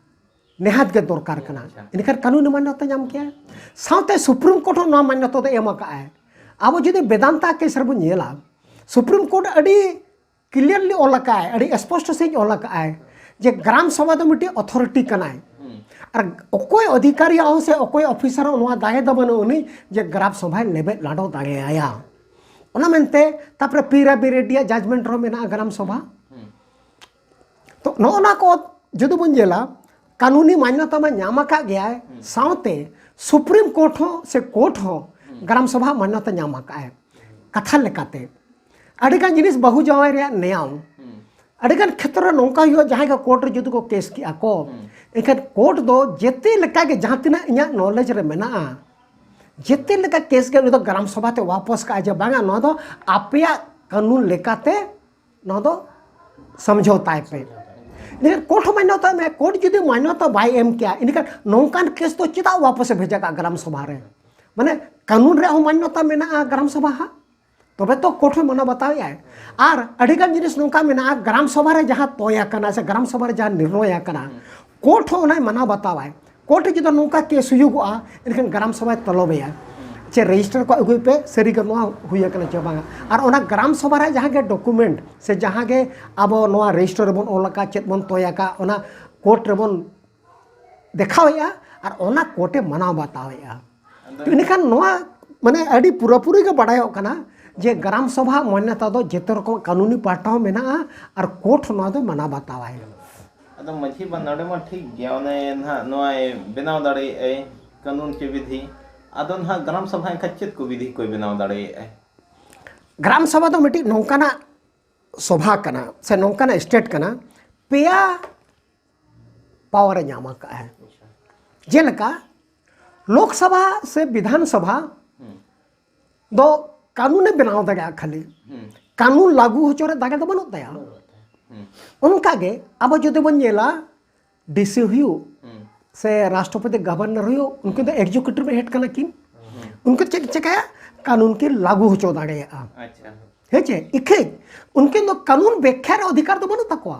ᱱᱮᱦᱟᱛ ᱜᱮ ᱫᱚᱨᱠᱟᱨ ᱠᱟᱱᱟ᱾ ᱮᱱᱠᱷᱟᱱ ᱠᱟᱹᱱᱩᱱᱤ ᱢᱟᱱᱱᱚᱛᱟ ᱧᱟᱢ ᱠᱮᱭᱟ᱾ ᱥᱟᱶᱛᱮ ᱥᱩᱯᱨᱤᱢ ᱠᱳᱨᱴ ᱦᱚᱸ ᱱᱚᱣᱟ ᱢᱟᱱᱱᱚᱛᱟ ᱫᱚ ᱮᱢ ᱟᱠᱟᱫᱼᱟᱭ᱾ ᱟᱵᱚ ᱡᱩᱫᱤ ᱵᱮᱫᱟᱱᱛᱟ ᱠᱮᱥ ᱨᱮᱵᱚᱱ ᱧᱮᱞᱟ, ᱥᱩᱯᱨᱤᱢ ᱠᱳᱨᱴ ᱟᱹᱰᱤ ᱠᱞᱤᱭᱟᱨᱞᱤ ᱚᱞ ᱟᱠᱟᱫᱼᱟᱭ, ᱟᱹᱰᱤ ᱥᱯᱚᱥᱴᱚ ᱥᱟᱺᱦᱤᱡ ᱚᱞ ᱟᱠᱟᱫᱼᱟᱭ ᱡᱮ ᱜᱨᱟᱢ ᱥᱚᱵᱷᱟ ᱫᱚ ᱢᱤᱫᱴᱤᱡ ᱚᱛᱷᱚᱨᱤᱴᱤ ᱠᱟᱱᱟᱭ᱾ ᱟᱨ ᱚᱠᱚᱭ ᱚᱫᱷᱤᱠᱟᱨᱤ ᱦᱚᱸ ᱥᱮ ᱚᱠᱚᱭ ᱚᱯᱷᱤᱥᱟᱨ ᱦᱚᱸ ᱱᱚᱣᱟ ᱫᱟᱭᱮ ᱫᱚ ᱵᱟᱹᱱᱩᱜ ᱩᱱᱤ ᱡᱮ ᱜᱨᱟᱢ ᱥᱚᱵᱷᱟᱭ ᱞᱮᱵᱮᱫ ᱞᱟᱰᱚ ᱫᱟᱲᱮᱭᱟᱭᱟ᱾ ᱚᱱᱟ ᱢᱮᱱᱛᱮ ᱛᱟᱨᱯᱚᱨᱮ ᱯᱤ ᱨᱟᱵᱤ ᱨᱮᱰᱰᱤᱭᱟᱜ ᱡᱟᱡᱽᱢᱮᱱᱴ ᱨᱮᱦᱚᱸ ᱢᱮᱱᱟᱜᱼᱟ ᱜᱨᱟᱢ ᱥᱚᱵᱷᱟ᱾ ᱛᱚ ᱱᱚᱜᱼᱚ ᱱᱟ ᱠᱚ ᱡᱩᱫᱤ ᱵᱚᱱ ᱧᱮᱞᱟ, ᱠᱟᱹᱱᱩᱱᱤ ᱢᱟᱱᱱᱚᱛᱟ ᱢᱟ ᱧᱟᱢ ᱟᱠᱟᱫ ᱜᱮᱭᱟᱭ, ᱥᱟᱶᱛᱮ ᱥᱩᱯᱨᱤᱢ ᱠᱳᱨᱴ ᱦᱚᱸ ᱥᱮ ᱠᱳᱨᱴ ᱦᱚᱸ ᱜᱨᱟᱢ ᱥᱚᱵᱷᱟ ᱢᱟᱱᱱᱚᱛᱟ ᱧᱟᱢ ᱟᱠᱟᱫ ᱟᱭ᱾ ᱠᱟᱛᱷᱟ ᱞᱮᱠᱟᱛᱮ ᱟᱹᱰᱤᱜᱟᱱ ᱡᱤᱱᱤᱥ ᱵᱟᱹᱦᱩ ᱡᱟᱶᱟᱭ ᱨᱮᱭᱟᱜ ᱱᱮᱭᱟᱢ, ᱟᱹᱰᱤᱜᱟᱱ ᱠᱷᱮᱛᱨᱚ ᱨᱮ ᱱᱚᱝᱠᱟ ᱦᱩᱭᱩᱜᱼᱟ, ᱡᱟᱦᱟᱸᱭ ᱜᱮ ᱠᱳᱨᱴ ᱨᱮ ᱡᱩᱫᱤ ᱠᱚ ᱠᱮᱥ ᱠᱮᱜᱼᱟ ᱠᱚ, ᱮᱱᱠᱷᱟᱱ ᱠᱳᱨᱴ ᱫᱚ ᱡᱮᱛᱮ ᱞᱮᱠᱟᱜᱮ ᱡᱟᱦᱟᱸ ᱛᱤᱱᱟᱹᱜ ᱤᱧᱟᱹᱜ ᱱᱚᱞᱮᱡᱽ ᱨᱮ ᱢᱮᱱᱟᱜᱼᱟ, ᱡᱮᱛᱮ ᱞᱮᱠᱟ ᱠᱮᱥ ᱜᱮ ᱩᱱᱤ ᱫᱚ ᱜᱨᱟᱢ ᱥᱚᱵᱷᱟ ᱛᱮ ᱣᱟᱯᱚᱥ ᱠᱟᱜᱼᱟ ᱡᱮ ᱵᱟᱝᱟ, ᱱᱚᱣᱟ ᱫᱚ ᱟᱯᱮᱭᱟᱜ ᱠᱟᱹᱱᱩᱱ ᱞᱮᱠᱟᱛᱮ ᱱᱚᱣᱟ ᱫᱚ ᱥᱚᱢᱡᱷᱚᱣᱛᱟᱭ ᱯᱮ᱾ ᱮᱱᱠᱷᱟᱱ ᱠᱳᱨᱴ ᱦᱚᱸ ᱢᱟᱱᱱᱚᱛᱟᱭ ᱮᱢᱟᱭᱟ᱾ ᱠᱳᱨᱴ ᱡᱩᱫᱤ ᱢᱟᱱᱱᱚᱛᱟ ᱵᱟᱭ ᱮᱢ ᱠᱮᱭᱟ, ᱮᱱᱠᱷᱟᱱ ᱱᱚᱝᱠᱟᱱ ᱠᱮᱥ ᱫᱚ ᱪᱮᱫᱟᱜ ᱣᱟᱯᱚᱥᱮ ᱵᱷᱮᱡᱟ ᱠᱟᱜᱼᱟ ᱜᱨᱟᱢ ᱥᱚᱵᱷᱟ ᱨᱮ? ᱢᱟᱱᱮ ᱠᱟᱹᱱᱩᱱ ᱨᱮᱭᱟᱜ ᱦᱚᱸ ᱢᱟᱱᱱᱚᱛᱟ ᱢᱮᱱᱟᱜᱼᱟ ᱜᱨᱟᱢ ᱥᱚᱵᱷᱟ ᱦᱟᱸᱜ, ᱛᱚᱵᱮ ᱛᱚ ᱠᱳᱨᱴ ᱦᱚᱸ ᱢᱟᱱᱟᱣ ᱵᱟᱛᱟᱣᱮᱫᱼᱟᱭ᱾ ᱟᱨ ᱟᱹᱰᱤᱜᱟᱱ ᱡᱤᱱᱤᱥ ᱱᱚᱝᱠᱟ ᱢᱮᱱᱟᱜᱼᱟ, ᱜᱨᱟᱢ ᱥᱚᱵᱷᱟ ᱨᱮ ᱡᱟᱦᱟᱸ ᱛᱚᱭ ᱟᱠᱟᱱᱟ ᱥᱮ ᱜᱨᱟᱢ ᱥᱚᱵᱷᱟ ᱨᱮ ᱡᱟᱦᱟᱸ ᱱᱤᱨᱬᱚᱭ ᱟᱠᱟᱱᱟ, ᱠᱳᱨᱴ ᱦᱚᱸ ᱚᱱᱟᱭ ᱢᱟᱱᱟᱣ ᱵᱟᱛᱟᱣᱟᱭ᱾ ᱠᱳᱨᱴ ᱨᱮ ᱡᱩᱫᱤ ᱱᱚᱝᱠᱟ ᱠᱮᱥ ᱦᱩᱭᱩᱜᱚᱜᱼᱟ, ᱮᱱᱠᱷᱟᱱ ᱜᱨᱟᱢ ᱥᱚᱵᱷᱟᱭ ᱛᱚᱞᱚᱵᱮᱭᱟ ᱪᱮ ᱨᱮᱡᱤᱥᱴᱟᱨ ᱠᱚ ᱟᱹᱜᱩᱭ ᱯᱮ, ᱥᱟᱹᱨᱤᱜᱮ ᱱᱚᱣᱟ ᱦᱩᱭ ᱟᱠᱟᱱᱟ ᱪᱮ ᱵᱟᱝᱟ᱾ ᱟᱨ ᱚᱱᱟ ᱜᱨᱟᱢ ᱥᱚᱵᱷᱟ ᱨᱮ ᱡᱟᱦᱟᱸ ᱜᱮ ᱰᱚᱠᱩᱢᱮᱱᱴ ᱥᱮ ᱡᱟᱦᱟᱸ ᱜᱮ ᱟᱵᱚ ᱱᱚᱣᱟ ᱨᱮᱡᱤᱥᱴᱟᱨ ᱨᱮᱵᱚᱱ ᱚᱞ ᱟᱠᱟᱫ, ᱪᱮᱫ ᱵᱚᱱ ᱛᱚᱭ ᱟᱠᱟᱫ, ᱚᱱᱟ ᱠᱳᱨᱴ ᱨᱮᱵᱚᱱ ᱫᱮᱠᱷᱟᱣᱮᱫᱼᱟ ᱟᱨ ᱚᱱᱟ ᱠᱳᱨᱴᱮ ᱢᱟᱱᱟᱣ ᱵᱟᱛᱟᱣᱮᱫᱼᱟ᱾ ᱟᱫᱚ ᱛᱚ ᱤᱱᱟᱹᱠᱷᱟᱱ ᱱᱚᱣᱟ ᱢᱟᱱᱮ ᱟᱹᱰᱤ ᱯᱩᱨᱟᱹᱯᱩᱨᱤ ᱜᱮ ᱵᱟᱰᱟᱭᱚᱜ ᱠᱟᱱᱟ ᱡᱮ ᱜᱨᱟᱢ ᱥᱚᱵᱷᱟ ᱢᱟᱱᱱᱚᱛᱟ ᱫᱚ ᱡᱚᱛᱚ ᱨᱚᱠᱚᱢ ᱠᱟᱹᱱᱩᱱᱤ ᱯᱟᱦᱴᱟ ᱦᱚᱸ ᱢᱮᱱᱟᱜᱼᱟ ᱟᱨ ᱠᱳᱨᱴ ᱦᱚᱸ ᱱᱚᱣᱟ ᱫᱚ ᱢᱟᱱᱟᱣ ᱵᱟᱛᱟᱣᱟᱭ᱾ ᱟᱫᱚ ᱢᱟᱹᱡᱷᱤ ᱵᱟ ᱱᱚᱰᱮ ᱢᱟ ᱴᱷᱤᱠ ᱜᱮᱭᱟ, ᱚᱱᱮ ᱱᱟᱦᱟᱜ ᱱᱚᱣᱟᱭ ᱵᱮᱱᱟᱣ ᱫᱟᱲᱮᱭᱟᱜᱼᱟᱭ ᱠᱟᱹᱱᱩᱱ ᱪᱮ ᱵᱤᱫᱷᱤ, ᱟᱫᱚ ᱱᱟᱦᱟᱜ ᱜᱨᱟᱢ ᱥᱚᱵᱷᱟ ᱮᱱᱠᱷᱟᱱ ᱪᱮᱫ ᱠᱚ ᱵᱤᱫᱷᱤ ᱠᱚᱭ ᱵᱮᱱᱟᱣ ᱫᱟᱲᱮᱭᱟᱜᱼᱟᱭ? ᱜᱨᱟᱢ ᱥᱚᱵᱷᱟ ᱫᱚ ᱢᱤᱫᱴᱤᱡ ᱱᱚᱝᱠᱟᱱᱟᱜ ᱥᱚᱵᱷᱟ ᱠᱟᱱᱟ ᱥᱮ ᱱᱚᱝᱠᱟᱱᱟᱜ ᱥᱴᱮᱴ ᱠᱟᱱᱟ, ᱯᱮᱭᱟ ᱯᱟᱣᱟᱨ ᱮ ᱧᱟᱢ ᱟᱠᱟᱫᱼᱟ᱾ ᱡᱮᱞᱮᱠᱟ ᱞᱳᱠᱥᱚᱵᱷᱟ ᱥᱮ ᱵᱤᱫᱷᱟᱱ ᱥᱚᱵᱷᱟ ᱫᱚ ᱠᱟᱹᱱᱩᱱᱮ ᱵᱮᱱᱟᱣ ᱫᱟᱲᱮᱭᱟᱜᱼᱟ, ᱠᱷᱟᱹᱞᱤ ᱠᱟᱹᱱᱩᱱ ᱞᱟᱹᱜᱩ ᱦᱚᱪᱚ ᱨᱮ ᱫᱟᱲᱮ ᱫᱚ ᱵᱟᱹᱱᱩᱜ ᱛᱟᱭᱟ᱾ ᱚᱱᱠᱟᱜᱮ ᱟᱵᱚ ᱡᱩᱫᱤ ᱵᱚᱱ ᱧᱮᱞᱟ, ᱰᱤᱥᱤ ᱦᱩᱭᱩᱜ ᱥᱮ ᱨᱟᱥᱴᱨᱚᱯᱚᱛᱤ ᱜᱚᱵᱷᱚᱨᱱᱚᱨ ᱦᱩᱭᱩᱜ, ᱩᱱᱠᱤᱱ ᱫᱚ ᱮᱠᱡᱤᱠᱤᱭᱩᱴᱤᱵᱷ ᱦᱮᱰ ᱠᱟᱱᱟ ᱠᱤᱱ᱾ ᱩᱱᱠᱤᱱ ᱪᱮᱫ ᱪᱤᱠᱟᱹᱭᱟ? ᱠᱟᱹᱱᱩᱱ ᱠᱤᱱ ᱞᱟᱹᱜᱩ ᱦᱚᱪᱚ ᱫᱟᱲᱮᱭᱟᱜᱼᱟ᱾ ᱟᱪᱪᱷᱟ᱾ ᱦᱮᱸ ᱪᱮ? ᱤᱠᱷᱟᱹᱡ ᱩᱱᱠᱤᱱ ᱫᱚ ᱠᱟᱹᱱᱩᱱ ᱵᱮᱠᱠᱷᱟ ᱨᱮ ᱚᱫᱷᱤᱠᱟᱨ ᱫᱚ ᱵᱟᱹᱱᱩᱜ ᱛᱟᱠᱚᱣᱟ᱾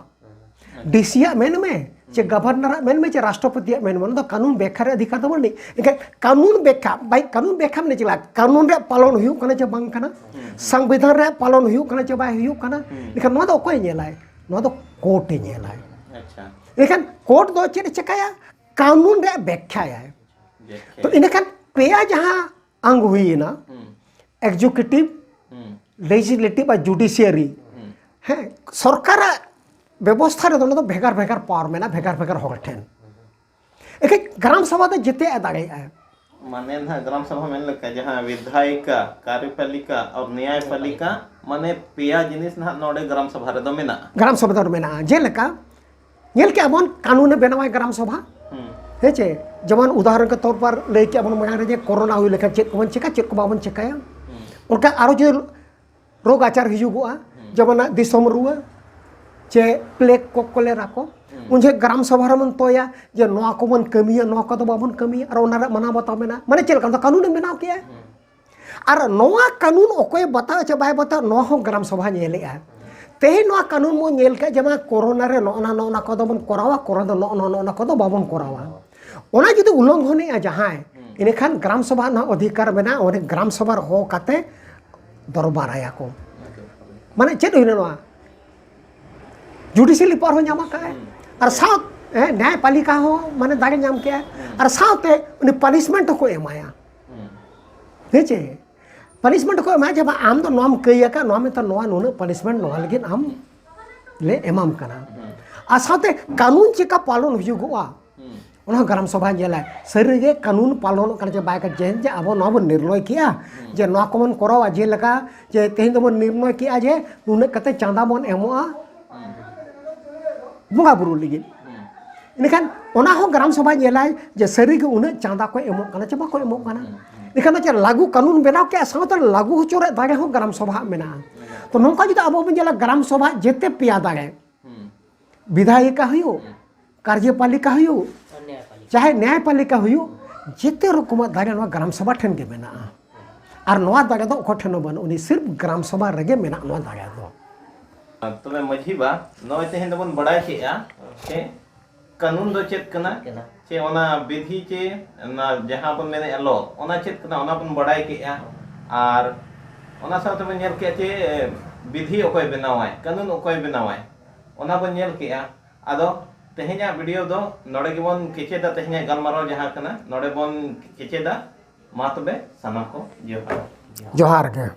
ᱰᱤᱥᱤᱭᱟᱜ ᱢᱮᱱ ᱢᱮ ᱪᱮ ᱜᱚᱵᱷᱚᱨᱱᱚᱨᱟᱜ ᱢᱮᱱ ᱢᱮ ᱪᱮ ᱨᱟᱥᱴᱨᱚᱯᱚᱛᱤᱭᱟᱜ ᱢᱮᱱ ᱢᱮ, ᱚᱱᱟ ᱫᱚ ᱠᱟᱹᱱᱩᱱ ᱵᱮᱠᱠᱷᱟ ᱨᱮ ᱚᱫᱷᱤᱠᱟᱨ ᱫᱚ ᱵᱟᱹᱱᱩᱜ᱾ ᱮᱱᱠᱷᱟᱱ ᱠᱟᱹᱱᱩᱱ ᱵᱮᱠᱠᱷᱟ, ᱵᱟᱭ ᱠᱟᱹᱱᱩᱱ ᱵᱮᱠᱠᱷᱟ ᱢᱟᱱᱮ ᱪᱮᱫ ᱞᱮᱠᱟ? ᱠᱟᱹᱱᱩᱱ ᱨᱮᱭᱟᱜ ᱯᱟᱞᱚᱱ ᱦᱩᱭᱩᱜ ᱠᱟᱱᱟ ᱪᱮ ᱵᱟᱝ ᱠᱟᱱᱟ, ᱥᱚᱝᱵᱤᱫᱷᱟᱱ ᱨᱮᱭᱟᱜ ᱯᱟᱞᱚᱱ ᱦᱩᱭᱩᱜ ᱠᱟᱱᱟ ᱪᱮ ᱵᱟᱭ ᱦᱩᱭᱩᱜ ᱠᱟᱱᱟ, ᱮᱱᱠᱷᱟᱱ ᱱᱚᱣᱟ ᱫᱚ ᱚᱠᱚᱭ ᱧᱮᱞᱟᱭ? ᱱᱚᱣᱟ ᱫᱚ ᱠᱳᱨᱴ ᱮ ᱧᱮᱞᱟᱭ᱾ ᱟᱪᱪᱷᱟ᱾ ᱮᱱᱠᱷᱟᱱ ᱠᱳᱨᱴ ᱫᱚ ᱪᱮᱫ ᱮ ᱪᱮᱠᱟᱭᱟ? ᱠᱟᱹᱱᱩᱱ ᱨᱮᱭᱟᱜ ᱵᱮᱠᱠᱷᱟᱭᱟᱭ᱾ ᱵᱮᱠᱠᱷᱟ᱾ ᱛᱚ ᱤᱱᱟᱹᱠᱷᱟᱱ ᱯᱮᱭᱟ ᱡᱟᱦᱟᱸ ᱟᱝ ᱦᱩᱭᱮᱱᱟ, ᱦᱩᱸ᱾ ᱮᱠᱡᱤᱠᱤᱭᱩᱴᱤᱵᱷ, ᱦᱩᱸ᱾ ᱞᱮᱡᱤᱥᱞᱮᱴᱤᱵᱷ ᱟᱨ ᱡᱩᱰᱤᱥᱤᱭᱟᱨᱤ, ᱦᱩᱸ᱾ ᱦᱮᱸ, ᱥᱚᱨᱠᱟᱨᱟᱜ ᱵᱮᱵᱚᱥᱛᱷᱟ ᱨᱮᱫᱚ ᱚᱱᱟ ᱫᱚ ᱵᱷᱮᱜᱟᱨ ᱵᱷᱮᱜᱟᱨ ᱯᱟᱣᱟᱨ ᱢᱮᱱᱟᱜᱼᱟ, ᱵᱷᱮᱜᱟᱨ ᱵᱷᱮᱜᱟᱨ ᱦᱚᱲ ᱴᱷᱮᱱ᱾ ᱮᱠᱷᱟᱡ ᱜᱨᱟᱢ ᱥᱚᱵᱷᱟ ᱫᱚ ᱡᱮᱛᱮᱭᱟᱜ ᱮ ᱫᱟᱲᱮᱭᱟᱜᱼᱟ᱾ ᱢᱟᱱᱮ ᱱᱟᱦᱟᱜ ᱜᱨᱟᱢ ᱥᱚᱵᱷᱟ ᱢᱮᱱ ᱞᱮᱠᱟ ᱡᱟᱦᱟᱸ ᱵᱤᱫᱷᱟᱭᱤᱠᱟ, ᱠᱟᱨᱭᱚᱯᱟᱞᱤᱠᱟ ᱟᱨ ᱱᱮᱭᱟᱭᱯᱟᱞᱤᱠᱟ, ᱢᱟᱱᱮ ᱯᱮᱭᱟ ᱡᱤᱱᱤᱥ ᱱᱟᱦᱟᱜ ᱱᱚᱰᱮ ᱜᱨᱟᱢ ᱥᱚᱵᱷᱟ ᱨᱮᱫᱚ ᱢᱮᱱᱟᱜᱼᱟ᱾ ᱜᱨᱟᱢ ᱥᱚᱵᱷᱟ ᱫᱚ ᱢᱮᱱᱟᱜᱼᱟ᱾ ᱡᱮᱞᱮᱠᱟ ᱧᱮᱞ ᱠᱮᱜᱼᱟ ᱵᱚᱱ ᱠᱟᱹᱱᱩᱱᱮ ᱵᱮᱱᱟᱣᱟᱭ ᱜᱨᱟᱢ ᱥᱚᱵᱷᱟ᱾ ᱦᱩᱸ᱾ ᱦᱮᱸ ᱪᱮ? ᱡᱮᱢᱚᱱ ᱩᱫᱟᱦᱚᱨᱚᱱ ᱠᱮ ᱛᱚᱨ ᱯᱟᱨ ᱞᱟᱹᱭ ᱠᱮᱜᱼᱟ ᱵᱚᱱ ᱢᱟᱲᱟᱝ ᱨᱮ ᱡᱮ ᱠᱳᱨᱳᱱᱟ ᱦᱩᱭ ᱞᱮᱠᱷᱟᱱ ᱪᱮᱫ ᱠᱚᱵᱚᱱ ᱪᱮᱠᱟ, ᱪᱮᱫ ᱠᱚ ᱵᱟᱵᱚᱱ ᱪᱮᱠᱟᱭᱟ᱾ ᱦᱩᱸ᱾ ᱚᱱᱠᱟ ᱟᱨᱚ ᱡᱩᱫᱤ ᱨᱳᱜᱽ ᱟᱡᱟᱨ ᱦᱤᱡᱩᱜᱚᱜᱼᱟ, ᱦᱩᱸ᱾ ᱡᱮᱢᱚᱱ ᱫᱤᱥᱚᱢ ᱨᱩᱣᱟᱹ ᱪᱮ ᱯᱞᱮᱜᱽ ᱠᱚ, ᱠᱚᱞᱮᱨᱟ ᱠᱚ, ᱦᱩᱸ᱾ ᱩᱱ ᱡᱚᱦᱚᱜ ᱜᱨᱟᱢ ᱥᱚᱵᱷᱟ ᱨᱮᱵᱚᱱ ᱛᱚᱭᱟ ᱡᱮ ᱱᱚᱣᱟ ᱠᱚᱵᱚᱱ ᱠᱟᱹᱢᱤᱭᱟ, ᱱᱚᱣᱟ ᱠᱚᱫᱚ ᱵᱟᱵᱚᱱ ᱠᱟᱹᱢᱤᱭᱟ, ᱟᱨ ᱚᱱᱟ ᱨᱮᱭᱟᱜ ᱢᱟᱱᱟᱣ ᱵᱟᱛᱟᱣ ᱢᱮᱱᱟᱜᱼᱟ᱾ ᱢᱟᱱᱮ ᱪᱮᱫ ᱞᱮᱠᱟ ᱫᱚ ᱠᱟᱹᱱᱩᱱᱮ ᱵᱮᱱᱟᱣ ᱠᱮᱜᱼᱟ᱾ ᱦᱩᱸ᱾ ᱟᱨ ᱱᱚᱣᱟ ᱠᱟᱹᱱᱩᱱ ᱚᱠᱚᱭᱮ ᱵᱟᱛᱟᱣ ᱪᱮ ᱵᱟᱭ ᱵᱟᱛᱟᱣ, ᱱᱚᱣᱟ ᱦᱚᱸ ᱜᱨᱟᱢ ᱥᱚᱵᱷᱟ ᱧᱮᱞᱮᱜᱼᱟ᱾ ᱛᱮᱦᱮᱧ ᱱᱚᱣᱟ ᱠᱟᱹᱱᱩᱱ ᱵᱚᱱ ᱧᱮᱞ ᱠᱮᱜᱼᱟ ᱡᱮ ᱵᱟᱝ ᱠᱳᱨᱳᱱᱟ ᱨᱮ ᱱᱚᱜᱼᱚ ᱱᱟ, ᱱᱚᱜᱼᱚ ᱱᱟ ᱠᱚᱫᱚ ᱵᱚᱱ ᱠᱚᱨᱟᱣᱟ, ᱠᱳᱨᱳᱱᱟ ᱫᱚ ᱱᱚᱜᱼᱚ ᱱᱟ, ᱱᱚᱜᱼᱚ ᱱᱟ ᱠᱚᱫᱚ ᱵᱟᱵᱚᱱ ᱠᱚᱨᱟᱣᱟ᱾ ᱚᱱᱟ ᱡᱩᱫᱤ ᱩᱞᱞᱚᱝᱜᱷᱚᱱᱮᱜᱼᱟ ᱡᱟᱦᱟᱸᱭ, ᱦᱩᱸ᱾ ᱤᱱᱟᱹᱠᱷᱟᱱ ᱜᱨᱟᱢ ᱥᱚᱵᱷᱟ ᱨᱮᱱᱟᱜ ᱚᱫᱷᱤᱠᱟᱨ ᱢᱮᱱᱟᱜᱼᱟ, ᱩᱱᱤ ᱜᱨᱟᱢ ᱥᱚᱵᱷᱟ ᱨᱮ ᱦᱚᱦᱚ ᱠᱟᱛᱮ ᱫᱚᱨᱵᱟᱨᱟᱭᱟ ᱠᱚ᱾ ᱢᱟᱱᱮ ᱪᱮᱫ ᱦᱩᱭᱱᱟ ᱱᱚᱣᱟ? ᱡᱩᱰᱤᱥᱤᱭᱟᱞᱤ ᱯᱟᱣᱟᱨ ᱦᱚᱸ ᱧᱟᱢ ᱟᱠᱟᱫᱼᱟᱭ᱾ ᱦᱩᱸ᱾ ᱟᱨ ᱥᱟᱶ, ᱦᱮᱸ, ᱱᱮᱭᱟᱭᱯᱟᱞᱤᱠᱟ ᱦᱚᱸ ᱢᱟᱱᱮ ᱫᱟᱲᱮ ᱧᱟᱢ ᱠᱮᱜᱼᱟᱭ᱾ ᱦᱩᱸ᱾ ᱟᱨ ᱥᱟᱶᱛᱮ ᱩᱱᱤ ᱯᱟᱱᱤᱥᱢᱮᱱᱴ ᱦᱚᱸᱠᱚ ᱮᱢᱟᱭᱟ᱾ ᱦᱩᱸ᱾ ᱦᱮᱸ ᱪᱮ? ᱯᱟᱱᱤᱥᱢᱮᱱᱴ ᱦᱚᱸᱠᱚ ᱮᱢᱟᱭᱟ ᱡᱮ ᱵᱟᱝ, ᱟᱢ ᱫᱚ ᱱᱚᱣᱟᱢ ᱠᱟᱹᱭ ᱟᱠᱟᱫ, ᱱᱚᱣᱟ ᱢᱮᱱᱛᱮ ᱱᱚᱣᱟ ᱱᱩᱱᱟᱹᱜ ᱯᱟᱱᱤᱥᱢᱮᱱᱴ ᱱᱚᱣᱟ ᱞᱟᱹᱜᱤᱫ ᱟᱢ ᱞᱮ ᱮᱢᱟᱢ ᱠᱟᱱᱟ᱾ ᱦᱩᱸ᱾ ᱟᱨ ᱥᱟᱶᱛᱮ ᱠᱟᱹᱱᱩᱱ ᱪᱮᱠᱟ ᱯᱟᱞᱚᱱ ᱦᱩᱭᱩᱜᱚᱜᱼᱟ, ᱦᱩᱸ᱾ ᱚᱱᱟ ᱦᱚᱸ ᱜᱨᱟᱢ ᱥᱚᱵᱷᱟ ᱧᱮᱞᱟᱭ᱾ ᱥᱟᱹᱨᱤᱜᱮ ᱠᱟᱹᱱᱩᱱ ᱯᱟᱞᱚᱱᱚᱜ ᱠᱟᱱᱟ ᱪᱮ ᱵᱟᱭ ᱠᱟᱱᱟ, ᱡᱮ, ᱡᱮ ᱟᱵᱚ ᱱᱚᱣᱟ ᱵᱚᱱ ᱱᱤᱨᱱᱚᱭ ᱠᱮᱜᱼᱟ, ᱦᱩᱸ᱾ ᱡᱮ ᱱᱚᱣᱟ ᱠᱚᱵᱚᱱ ᱠᱚᱨᱟᱣᱟ, ᱡᱮᱞᱮᱠᱟ ᱡᱮ ᱛᱮᱦᱮᱧ ᱫᱚᱵᱚᱱ ᱱᱤᱨᱱᱚᱭ ᱠᱮᱜᱼᱟ ᱡᱮ ᱱᱩᱱᱟᱹᱜ ᱠᱟᱛᱮ ᱪᱟᱸᱫᱟ ᱵᱚᱱ ᱮᱢᱚᱜᱼᱟ ᱦᱩᱸ᱾ ᱵᱚᱸᱜᱟ ᱵᱩᱨᱩ ᱞᱟᱹᱜᱤᱫ᱾ ᱦᱩᱸ᱾ ᱤᱱᱟᱹᱠᱷᱟᱱ ᱚᱱᱟ ᱦᱚᱸ ᱜᱨᱟᱢ ᱥᱚᱵᱷᱟ ᱧᱮᱞᱟᱭ ᱡᱮ ᱥᱟᱹᱨᱤᱜᱮ ᱩᱱᱟᱹᱜ ᱪᱟᱸᱫᱟ ᱠᱚ ᱮᱢᱚᱜ ᱠᱟᱱᱟ ᱪᱮ ᱵᱟᱠᱚ ᱮᱢᱚᱜ ᱠᱟᱱᱟ᱾ ᱦᱩᱸ, ᱦᱩᱸ᱾ ᱤᱱᱟᱹᱠᱷᱟᱱ ᱫᱚ ᱪᱮᱫ ᱞᱟᱹᱜᱩ ᱠᱟᱹᱱᱩᱱ ᱵᱮᱱᱟᱣ ᱠᱮᱜᱼᱟ, ᱥᱟᱶᱛᱮ ᱞᱟᱹᱜᱩ ᱦᱚᱪᱚ ᱨᱮᱭᱟᱜ ᱫᱟᱲᱮ ᱦᱚᱸ ᱜᱨᱟᱢ ᱥᱚᱵᱷᱟ ᱢᱮᱱᱟᱜᱼᱟ᱾ ᱢᱮᱱᱟᱜᱼᱟ᱾ ᱛᱚ ᱱᱚᱝᱠᱟ ᱡᱩᱫᱤ ᱟᱵᱚ ᱵᱚᱱ ᱧᱮᱞᱟ ᱜᱨᱟᱢ ᱥᱚᱵᱷᱟ ᱡᱮᱛᱮ ᱯᱮᱭᱟ ᱫᱟᱲᱮ, ᱦᱩᱸ᱾ ᱵᱤᱫᱷᱟᱭᱤᱠᱟ ᱦᱩᱭᱩᱜ, ᱦᱩᱸ᱾ ᱠᱟᱨᱡᱚᱯᱟᱞᱤᱠᱟ ᱦᱩᱭᱩᱜ, ᱟᱨ ᱱᱮᱭᱟᱯᱟᱞᱤᱠᱟ᱾ ᱪᱟᱦᱮ ᱱᱮᱭᱟᱭᱯᱟᱞᱤᱠᱟ ᱦᱩᱭᱩᱜ, ᱡᱮᱛᱮ ᱨᱚᱠᱚᱢᱟᱜ ᱫᱟᱲᱮ ᱱᱚᱣᱟ ᱜᱨᱟᱢ ᱥᱚᱵᱷᱟ ᱴᱷᱮᱱ ᱜᱮ ᱢᱮᱱᱟᱜᱼᱟ᱾ ᱟᱨ ᱱᱚᱣᱟ ᱫᱟᱲᱮ ᱫᱚ ᱚᱠᱚᱭ ᱴᱷᱮᱱ ᱦᱚᱸ ᱵᱟᱹᱱᱩᱜ, ᱩᱱᱤ ᱥᱤᱨᱯ ᱜᱨᱟᱢ ᱥᱚᱵᱷᱟ ᱨᱮᱜᱮ ᱢᱮᱱᱟᱜ ᱱᱚᱣᱟ ᱫᱟᱲᱮ ᱫᱚ᱾ ᱛᱚᱵᱮ ᱢᱟᱹᱡᱷᱤ ᱵᱟ, ᱱᱚᱜᱼᱚᱭ ᱛᱮᱦᱮᱧ ᱫᱚᱵᱚᱱ ᱵᱟᱲᱟᱭ ᱠᱮᱜᱼᱟ ᱡᱮ ᱠᱟᱹᱱᱩᱱ ᱫᱚ ᱪᱮᱫ ᱠᱟᱱᱟ, ᱠᱟᱱᱟ᱾ ᱪᱮ ᱚᱱᱟ ᱵᱤᱫᱷᱤ ᱪᱮ ᱚᱱᱟ ᱡᱟᱦᱟᱸ ᱵᱚᱱ ᱢᱮᱱᱮᱫᱼᱟ ᱞᱚ, ᱚᱱᱟ ᱪᱮᱫ ᱠᱟᱱᱟ, ᱚᱱᱟ ᱵᱚᱱ ᱵᱟᱲᱟᱭ ᱠᱮᱜᱼᱟ᱾ ᱟᱨ ᱚᱱᱟ ᱥᱟᱶᱛᱮ ᱵᱚᱱ ᱧᱮᱞ ᱠᱮᱜᱼᱟ ᱪᱮ ᱵᱤᱫᱷᱤ ᱚᱠᱚᱭ ᱵᱮᱱᱟᱣᱟᱭ, ᱠᱟᱹᱱᱩᱱ ᱚᱠᱚᱭ ᱵᱮᱱᱟᱣᱟᱭ, ᱚᱱᱟ ᱵᱚᱱ ᱧᱮᱞ ᱠᱮᱜᱼᱟ᱾ ᱟᱫᱚ ᱛᱮᱦᱮᱧᱟᱜ ᱵᱷᱤᱰᱤᱭᱳ ᱫᱚ ᱱᱚᱰᱮ ᱜᱮᱵᱚᱱ ᱠᱮᱪᱮᱫᱟ, ᱛᱮᱦᱮᱧᱟᱜ ᱜᱟᱞᱢᱟᱨᱟᱣ ᱡᱟᱦᱟᱸ ᱠᱟᱱᱟ ᱱᱚᱰᱮ ᱵᱚᱱ ᱠᱮᱪᱮᱫᱟ᱾ ᱢᱟ ᱛᱚᱵᱮ ᱥᱟᱱᱟᱢ ᱠᱚ ᱡᱚᱦᱟᱨ᱾ ᱡᱚᱦᱟᱨ ᱜᱮ᱾